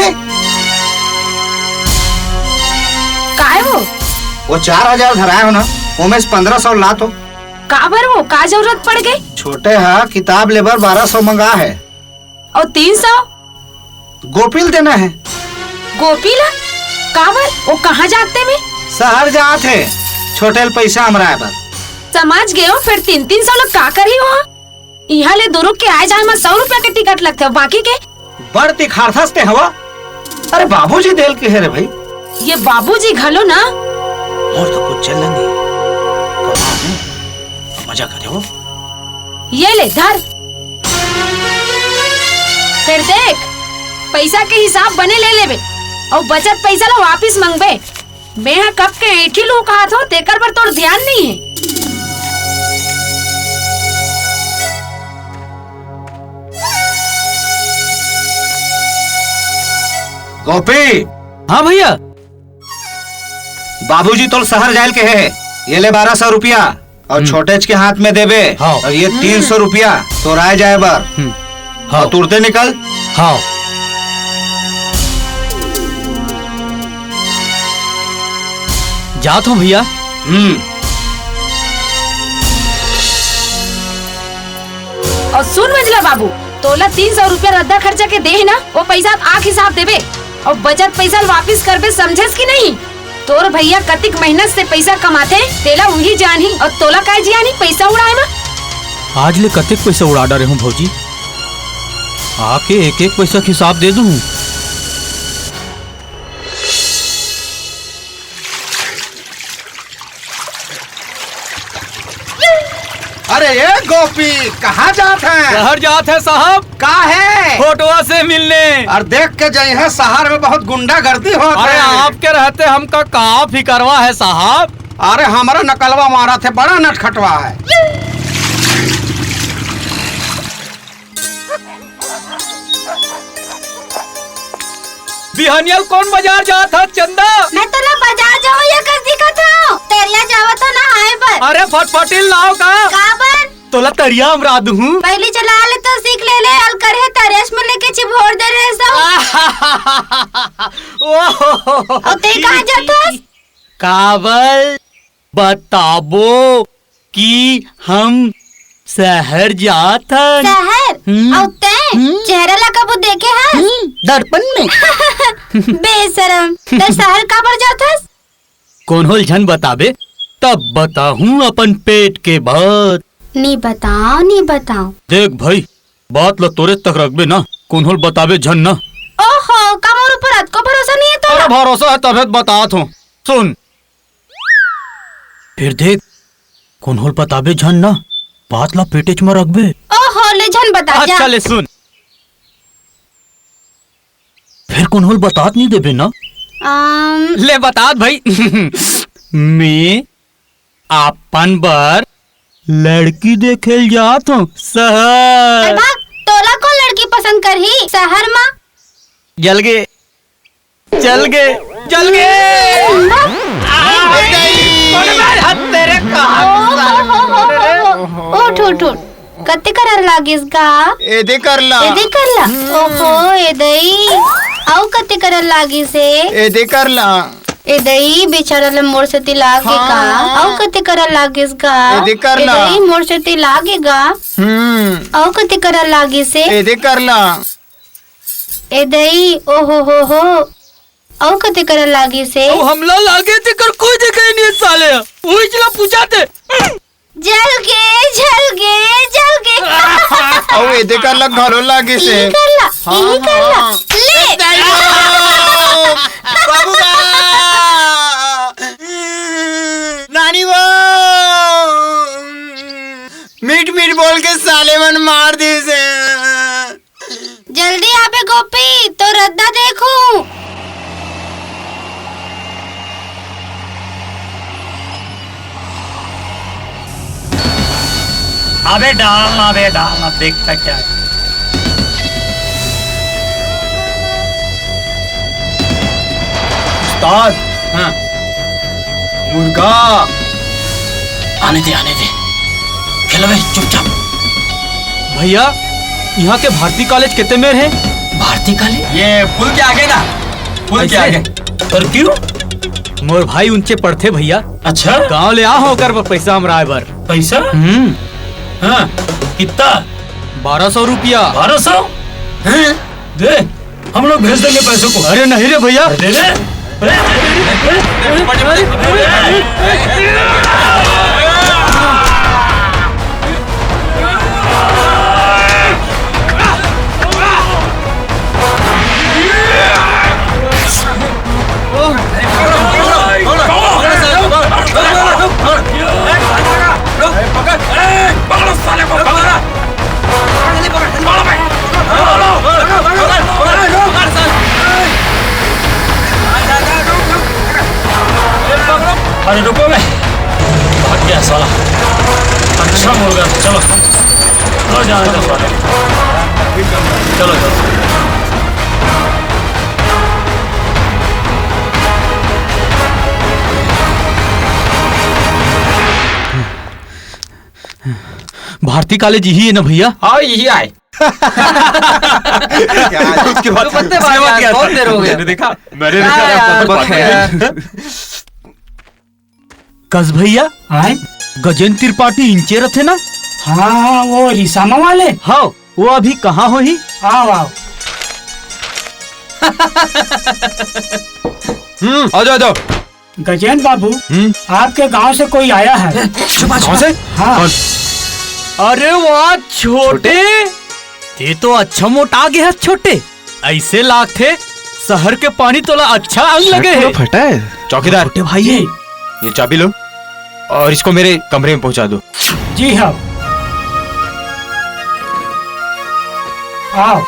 काय हो? वो चार हजार धराय हो ना, ओमे से पंद्रह सौ ला तो। काबर हो, का जरूरत पड़ गे? छोटे हा किताब लेबर बारह सौ मंगा हे। अउ तीन सौ? गोपी ल देना हे। गोपी ला? काबर? वो कहाँ जात हे में? शहर जात हे, छोटे ल पैसा हमराय बर। समझ गेंव, फेर तीन तीन सौ ला का करही वो? इहाँ ले दुरुग के आय जाय म सौ रुपया के टिकट लगथे, बाकी के? बड़ तिखारथस ते हवा। अरे बाबूजी देल के हे रे भाई। ये बाबूजी घलो ना। और तो कुछ चल नहीं। कमाल है। मजा करे हो। ये ले धर। फेर देख, पैसा के हिसाब बने ले लेबे, अउ बचत पैसा ला वापिस मंगबे। मेंह कब के ऐंठी लूहूं कहत हों, तेकर बर तोर धियान नइ हे। गोपी। हाँ भइया। बाबूजी तोर शहर जाय ल के हे, ये ले बारह सौ रुपया। अउ हम्म। छोटेच के हाथ में देबे, हाँ। अउ ये तीन सौ रुपया तोर आय जाय बर। हम्म। हाँ। अउ तुरते निकल। हाँ। जात हों भइया। हम्म। अउ सुन मंझला बाबू, तोला तीन सौ रुपया रद्दा खर्चा के दे हे ना, वो पैसा आके हिसाब देबे। अउ बचत पैसा ल वापिस करबे, समझेस कि नहीं? तोर भइया कतिक मेहनत से पैसा कमाथे, तेला उही जानही, अउ तोला काय जियानी पैसा उड़ाय म? आज ले कतिक पैसा उड़ा डारे हों भौजी, आके एक एक पैसा के हिसाब दे दूं। ए गोपी, कहाँ जात है? शहर जात है साहब। का है? फोटोआ से मिलने। और देख के जइहैं, शहर में बहुत गुंडागर्दी होत अरे है। आपके रहते हमका का फिकरवा है साहब? अरे हमरा नकलवा मारत है, बड़ा नटखटवा है। बिहनिया कोन बाजार जात हस चंदा? मैं तोला बाजार जावइया कस दिखत हंव। तरिया जावत हंव नहाए बर। अरे फटफटी ल लाव का? काबर? तोला तरिया अमरा दूहूं। पहिली चला ले तो सीख ले ले, अलकरहे तरिया म लेके चिभोर दे रहे सो। ओहो। अउ तें कहाँ जात हस? काबर बताबो कि हम शहर जात हन। शहर? हम्म। अउ तें हम्म। चेहरा ला कभू देखे हस? हम्म, दर्पण में। बेशरम, तें शहर काबर जात हस? कोन्हो ल झन बताबे, तब बताहूं अपन पेट के बात। नी बताव, नी बताव। देख भई, बात ल तोरे तक रखबे ना, कोन्हो ल बताबे झन ना। ओहो, का मोर ऊपर अतको भरोसा नइ हे तोला? अरे भरोसा हे तभे त बतात हंव। सुन, फेर देख, कोन्हो ल बताबे झन ना, बात ला पेटेच म रखबे। ओहो, ले झन बता जा। अच्छा ले सुन, फेर कोन्हो ल बतात नइ देबे ना? अम, ले बतात भई। मैं अपन बर लड़की देखे ल जात हंव शहर। अरे भाग, तोला कोन लड़की पसंद करही शहर म? जल गे, जल गे, जल गे। आ, ए दाई। अरे भाई, हद तेरे कहाँ ओ, हो, हो, हो, हो, हो। उठ, उठ, उठ। कते करर लागिस गा? एदे करला। एदे करला? ओहो, ए दई। अउ कते करर लागिस हे? एदे करला। ए दई, बेचारा ल मोर सेती लागे गा। हाँ। अउ कते करर लागिस गा? एदे करला। ए दई, मोर सेती लागे गा। हम्म। अउ कते करर लागिस हे? एदे करला। ए दई, ओहो हो हो। अउ कते करर लागिस हे? अउ हमला लागे तेकर कोई देखे नइ हे साले। उही ला पूछा थे। जल गे, जल गे, जल गे। अउ एदे करला घलो लागिस हे। इही करला, हाँ, इही करला। हाँ। ले। ए दाई हो। बाबू बा। नानी वो। मीठ मीठ बोल के साले मन मार दिस हे। जल्दी आबे गोपी, तोर रद्दा देखहूं। अबे डालना, अबे डालना, देखता क्या है। उस्ताद। हाँ। मुर्गा। आने दे, आने दे। खेलो बे, चुपचाप। भैया, इहाँ के भारती कॉलेज केते मेर हे? भारती कॉलेज? ये पुल के आगे ना, पुल के आगे। पर क्यों? मोर भाई उंचे पढ़थे भैया। अच्छा? गांव ले आ हो ओकर बर पैसा हमराय बर। पैसा? हम्म। हाँ, कितना? बारह सौ रुपया। बारह सौ? हैं? दे, हम लोग भेज देंगे पैसों को। अरे नहीं रे भैया। अरे दे दे। अरे रुको बे, भाग गया साला। अच्छा मुर्गा, चलो। लो जाने दो साले। चलो, चलो। भारती कॉलेज इही हे ना भैया? हाँ, इही आय। उसके बाद तू कत्ते बार उसके बाद यार, क्या बहुत था? देर हो गया। मैंने देखा, मैंने क्या देखा, यार? बहुत बार यार। कस भैया, आय? गजेंद्र त्रिपाठी इंचे रथे ना? हाँ, हाँ, वो रिसामा वाले? हाँ, वो अभी कहाँ होही? आओ, आओ। हम्म, आ जाओ, आ जाओ। गजेंद्र बाबू, हम्म? आपके गांव से कोई आया है। गांव से? हाँ। कौन? अरे वाह, छोटे। छोटे? ते तो अच्छा मोटा गे हस, छोटे। ऐसे लागथे, शहर के पानी तोला अच्छा अंग लगे हे। पूरा फटा है। चौकीदार, छोटे भाई। जी। ये चाबी लो और इसको मेरे कमरे में पहुंचा दो। जी हाँ। आओ।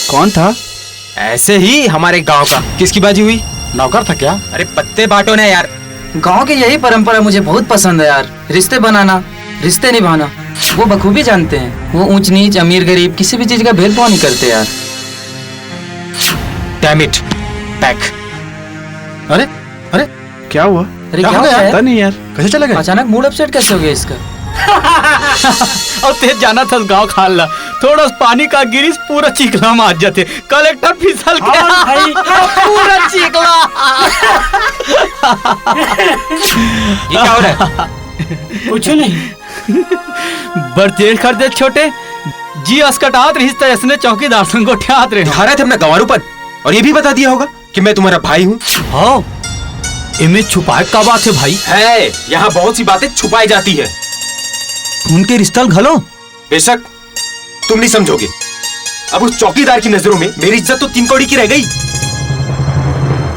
कौन था? ऐसे ही हमारे गांव का। किसकी बाजी हुई? नौकर था क्या? अरे पत्ते बांटो ना यार। गांव की यही परंपरा मुझे बहुत पसंद है यार, रिश्ते बनाना, रिश्ते निभाना। वो बखूबी जानते हैं। वो ऊंच नीच, अमीर गरीब, किसी भी चीज का भेदभाव नहीं करते यार। Damn it, pack। अरे, अरे, क्या हुआ? अरे, क्या क्या हो गया गया यार? यार? पता नहीं यार। कैसे चले गए? अचानक मूड अपसेट कैसे हो गया इसका? और तेज जाना था गांव खाल ला, थोड़ा सा पानी का गिरिस, पूरा चिखला में आ जाते। कलेक्टर फिसल गया। हाँ भाई। पूरा चिखला। ये क्या हो रहा है? कुछ नहीं। बड़ तेज कर दे छोटे। जी असकटात रहिस त ऐसने चौकीदार संग गोठियात रहे। धारा थे अपना गंवारू पर, और ये भी बता दिया होगा कि मैं तुम्हारा भाई हूँ। हाँ, इमे छुपाए का बात है भाई? है, यहाँ बहुत सी बातें छुपाई जाती है। उनके रिश्ता घलो? बेशक, तुम नहीं समझोगे। अब उस चौकीदार की नजरों में मेरी इज्जत तो तीन कौड़ी की रह गई।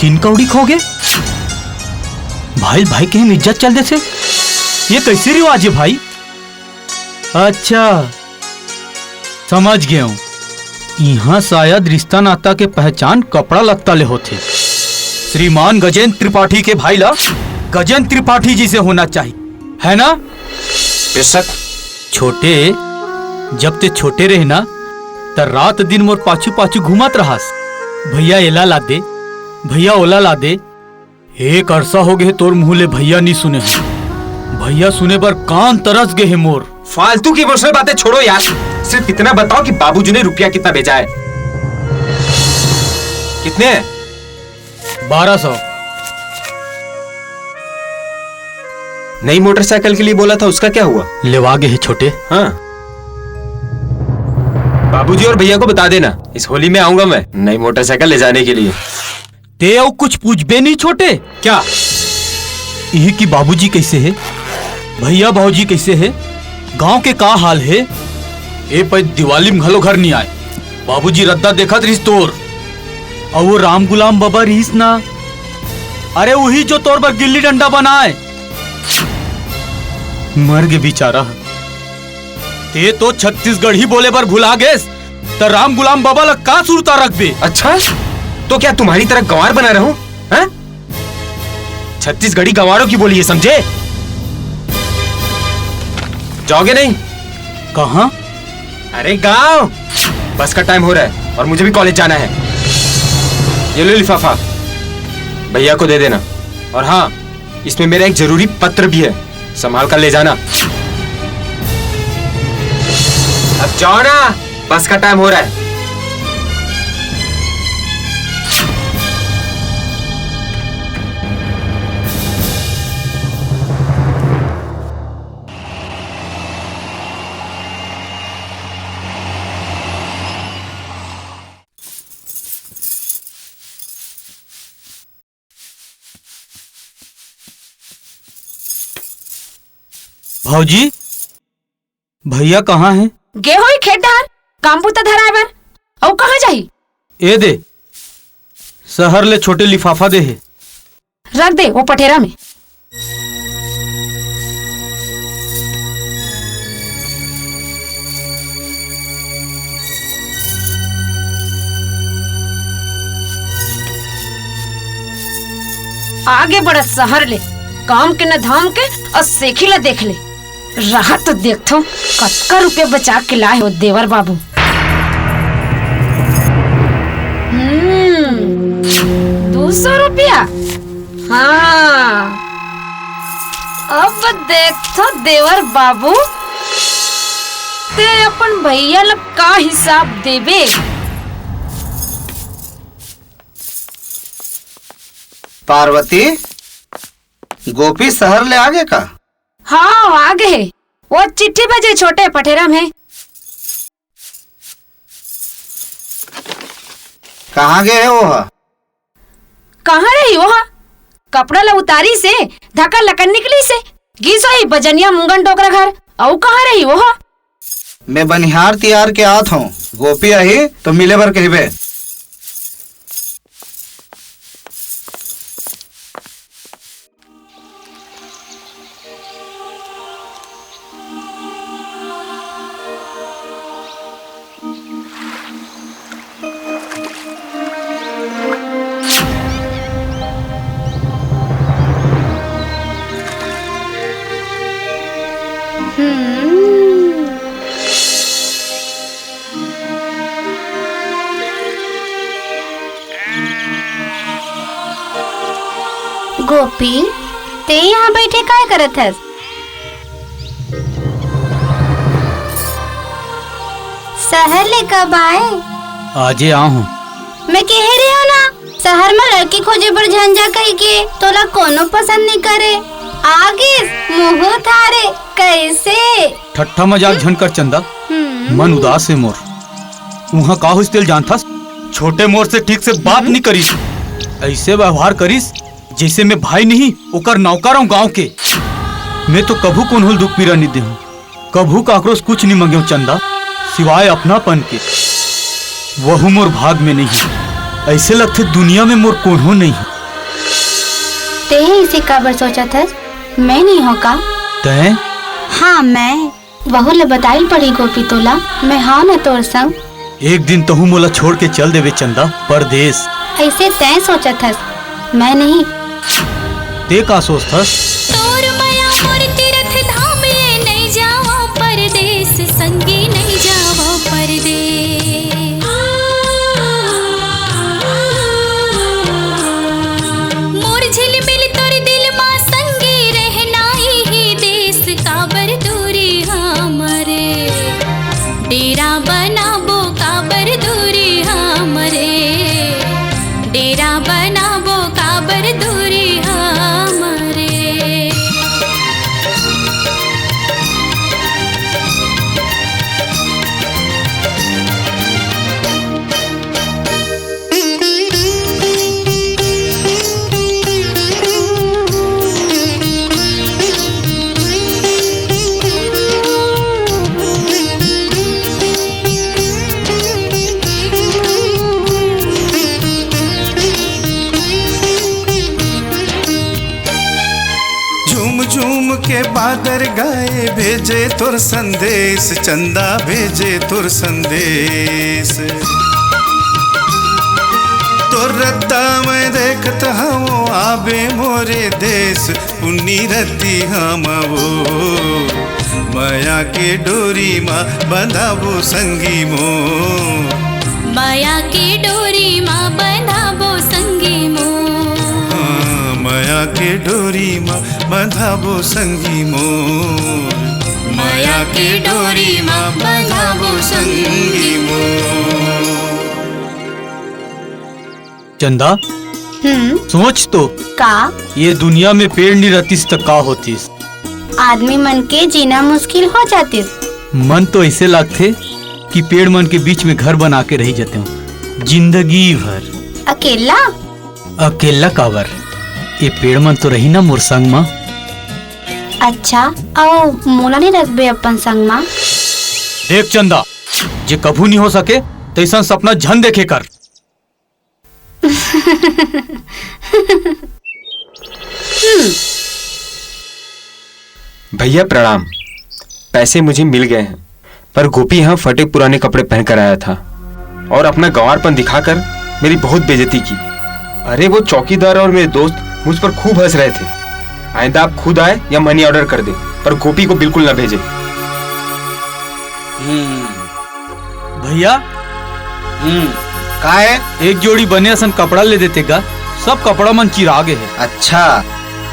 तीन कौड़ी खो गए? भाई भाई के हम इज्जत चल देथे? ये कैसे रिवाज है भाई? अच्छा, समझ गए हूँ। यहाँ शायद रिश्ता नाता के पहचान कपड़ा लत्ता ले होथे। श्रीमान गजेंद्र त्रिपाठी के भाई ला गजेंद्र त्रिपाठी जी से होना चाहिए, है ना? बेशक। छोटे, जब ते छोटे रहे ना, त रात दिन मोर पाछू पाछू घूमत रहस। भैया एला ला दे, भैया ओला ला दे। एक अरसा हो गए तोर मुंह ले भैया नी सुने हन। भैया सुने बर कान तरस गए हे मोर। फालतू की इमोशनल बातें छोड़ो यार, सिर्फ इतना बताओ कि बाबूजी ने रुपया कितना भेजा है? कितने हैं? बारह सौ। नई मोटरसाइकिल के लिए बोला था, उसका क्या हुआ? लेवा गए हे छोटे। हाँ। बाबूजी और भैया को बता देना, इस होली में आऊंगा मैं नई मोटरसाइकिल ले जाने के लिए। ते अउ कुछ पूछबे नहीं छोटे? क्या? इही कि बाबूजी कैसे हे, भैया भौजी कैसे हे, गांव के का हाल हे? ए पै दिवाली में घलो घर नहीं आए। बाबूजी रद्दा देखत रहिस तोर, अउ वो राम गुलाम बाबा रहिस ना, अरे उही जो तोर बर गिल्ली डंडा बनाए। मर गे बेचारा। ते तो छत्तीसगढ़ी बोले बर भुला गेस, त राम गुलाम बाबा ला का सुरता रखबे? अच्छा, तो क्या तुम्हारी तरह गंवार बना रहूं? हैं? छत्तीसगढ़ी गंवारों की बोली है, समझे? जाओगे नहीं? कहाँ? अरे गांव। बस का टाइम हो रहा है और मुझे भी कॉलेज जाना है। ये लो लिफाफा, भैया को दे देना। और हाँ, इसमें मेरा एक जरूरी पत्र भी है, संभाल कर ले जाना। अब जाओ ना, बस का टाइम हो रहा है। भौजी, भैया कहाँ हे? गे होही खेत डहर, काम बूता धराए बर। अउ कहाँ जाही? ए दे, शहर ले छोटे लिफाफा दे हे। रख दे वो पठेरा में। आगे बढ़त शहर ले, काम के न धाम के, अउ सेखी ला देख ले। रहा तो देखथो, कतका रुपया बचा के लाए हो देवर बाबू। हम्म, दो सौ रुपया? हाँ, अब देखथो देवर बाबू, ते अपन भैया ला का हिसाब देबे। पार्वती, गोपी शहर ले आगे का? हाँ, आगे हे। वो चिट्ठी भेजे छोटे पठेरा में। कहाँ गे हे वो ह? कहाँ रही वो ह? कपड़ा ला उतारिस हे, धक्का लकन निकलिस हे, गिस होही बजनिया मुंगन डोकरा घर। अउ कहाँ रही वो ह? मैं बनिहार तियार के आत हूँ, गोपी आही तो मिले बर कहिबे। हम्म। गोपी, तें यहाँ बइठे काय करत हस? सहर ले कब आए? आजे आहूं। मैं कहे रेहेंव ना, सहर म लड़की खोजे बर झन जा कहिके, तोला कोनो पसंद नइ करे। आ गिस, मुहूं थारे, कइसे? ठट्ठा मजाक झन कर चंदा, हम्म। मन उदास हे मोर। उहां का होइस तेला जानथस? छोटे मोर से ठीक से बात हम्म। नइ करिस, अइसे व्यवहार करिस जइसे मैं भाई नहीं, ओकर नौकर हंव गांव के। मैं तो कभू कोनो ल दुख पीरा नइ देहूं, कभू काकरो से कुछ नइ मंगेंव चंदा, सिवाय अपनापन के। वहू मोर भाग में नइ हे। अइसे लगथे दुनिया में मोर कोनो नइ हे। तें अइसे काबर सोचत हस? मैं नइ हों का? तें? हां, मैं। वहू ल बताय ल पड़ही गोपी तोला, मैं हंव न तोर संग। एक दिन तहूं मोला छोड़ के चल देबे चंदा, परदेस। अइसे तें सोचत हस, मैं नहीं। तें का सोचथस? तोर मया मोर तीरथ धाम ये, नइ जावंव परदेस, संगी नइ जावंव परदेस। मोर झिलमिल तोर दिल मा संगी, रहना इही देस, काबर दूरी हमर। डेरा बनाबो काबर दूरी हमर, डेरा बनाबो काबर दूरी हमर। झूम झूम के बादर गाए, भेजे तोर संदेश, चंदा भेजे तोर संदेश। तोर रद्दा मैं देखत हवं आबे मोरे देश, पुन्नी रतिहा म वो। मया के डोरी म बंधाबो संगी मोर। मया के डोरी म बंधाबो संगी मोर। हां, मया के डोरी म बंधाबो संगी मोर। मया के डोरी म बंधाबो संगी मोर। चंदा, हम्म। सोच तो। का? ये दुनिया में पेड़ नइ रहतिस त का होतिस? आदमी मन के जीना मुश्किल हो जातिस। मन तो अइसे लागथे कि पेड़ मन के बीच में घर बना के रहि जातेंव जिंदगी भर। अकेला? अकेला काबर? ये पेड़ मन तो रही ना मोर संग म। अच्छा, अउ मोला नइ रखबे अपन संग म? देख चंदा, जे कभू नइ हो सके, तइसन सपना झन देखे कर। हम्म। भैया प्रणाम। पैसे मुझे मिल गए हैं, पर गोपी यहाँ फटे पुराने कपड़े पहनकर आया था और अपना गंवारपन दिखाकर मेरी बहुत बेइज्जती की। अरे, वो चौकीदार और मेरे दोस्त मुझ पर खूब हंस रहे थे। आइंदा आप खुद आए या मनी ऑर्डर कर दे, पर गोपी को बिल्कुल ना भेजे। हम्म। भैया, हम्म, का हे? एक जोड़ी बने असन कपड़ा ले देते गा, सब कपड़ा मन चिरा गे हे। अच्छा,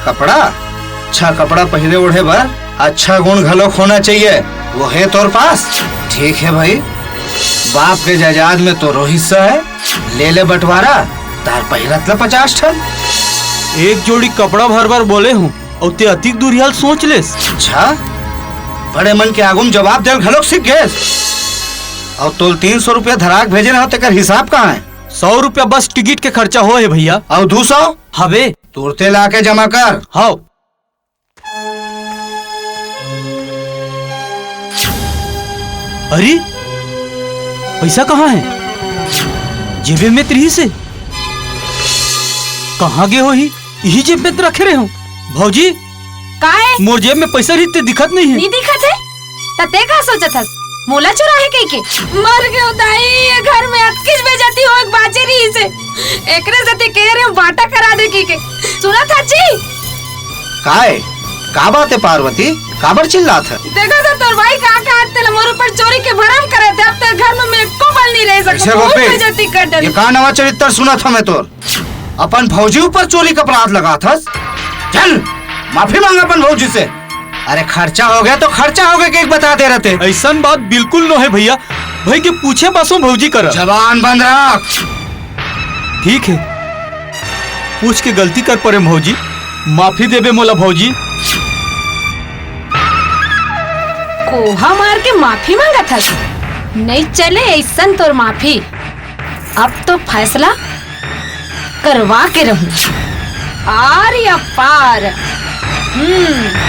कपड़ा? अच्छा कपड़ा पहिरे ओढ़े बर अच्छा गुण घलोक होना चाहिए, वो हे तोर पास? ठीक हे भाई, बाप के जायदाद में तोरो हिस्सा हे, ले ले बंटवारा, तार पहिरत ला पचास ठन। एक जोड़ी कपड़ा भर बर बोले हूँ, अउ तें अतिक दूरिहा ल सोच लेस। अच्छा, बड़े मन के आगू म जवाब देल घलोक सीख गेस। अउ तोल तीन सौ रुपया धरा के भेजे रहों, तेकर हिसाब कहाँ हे? सौ रुपया बस टिकट के खर्चा होए हे भैया। अउ दू सौ? हवे। तुरते लाके जमा कर। हव। अरे, पइसा कहाँ हे? जेबे में त रिहिस हे। कहाँ गे होही? इही जेब में त रखे रहेंव। भौजी, का हे? मोर जेब में पइसा रहिस ते दिखत नइ हे। नइ दिखत हे? त तें का सोचत हस? मोला चुराहे कहिके? मर गेंव दाई, ये घर में अतकीच बेइज्जती होए के बाचे रहिस हे। एकरे सेती कहे रहेंव बांटा करा दे कहिके। सुनत हस जी? का हे? का बात हे पार्वती? काबर चिल्लात हे? देखा तो तोर भाई का, का तेला मोर ऊपर चोरी के भरम करे थे। अब तेरे घर में मैं एको पल नहीं रह सकता। कैसे बहुत गोपी? बेइज्जती कर ये डाली। का नवा चरित्र सुनत हंव मैं तोर? अपन भौजी ऊपर चोरी के अपराध लगात हस? चल, माफी मांग अपन भौजी से। अरे खर्चा हो गया तो खर्चा हो गया, के बता दे रहे थे। ऐसन बात बिल्कुल नो हे भैया, भाई के पूछे बसों भौजी करा। जबान बंद रख। ठीक हे, पूछ के गलती कर परे भौजी, माफी देबे मोला भौजी। कोहा मार के माफी मांगत हस? नहीं चले ऐसन तोर माफी। अब तो फैसला करवा के रहूं। आर या पार। हम्म।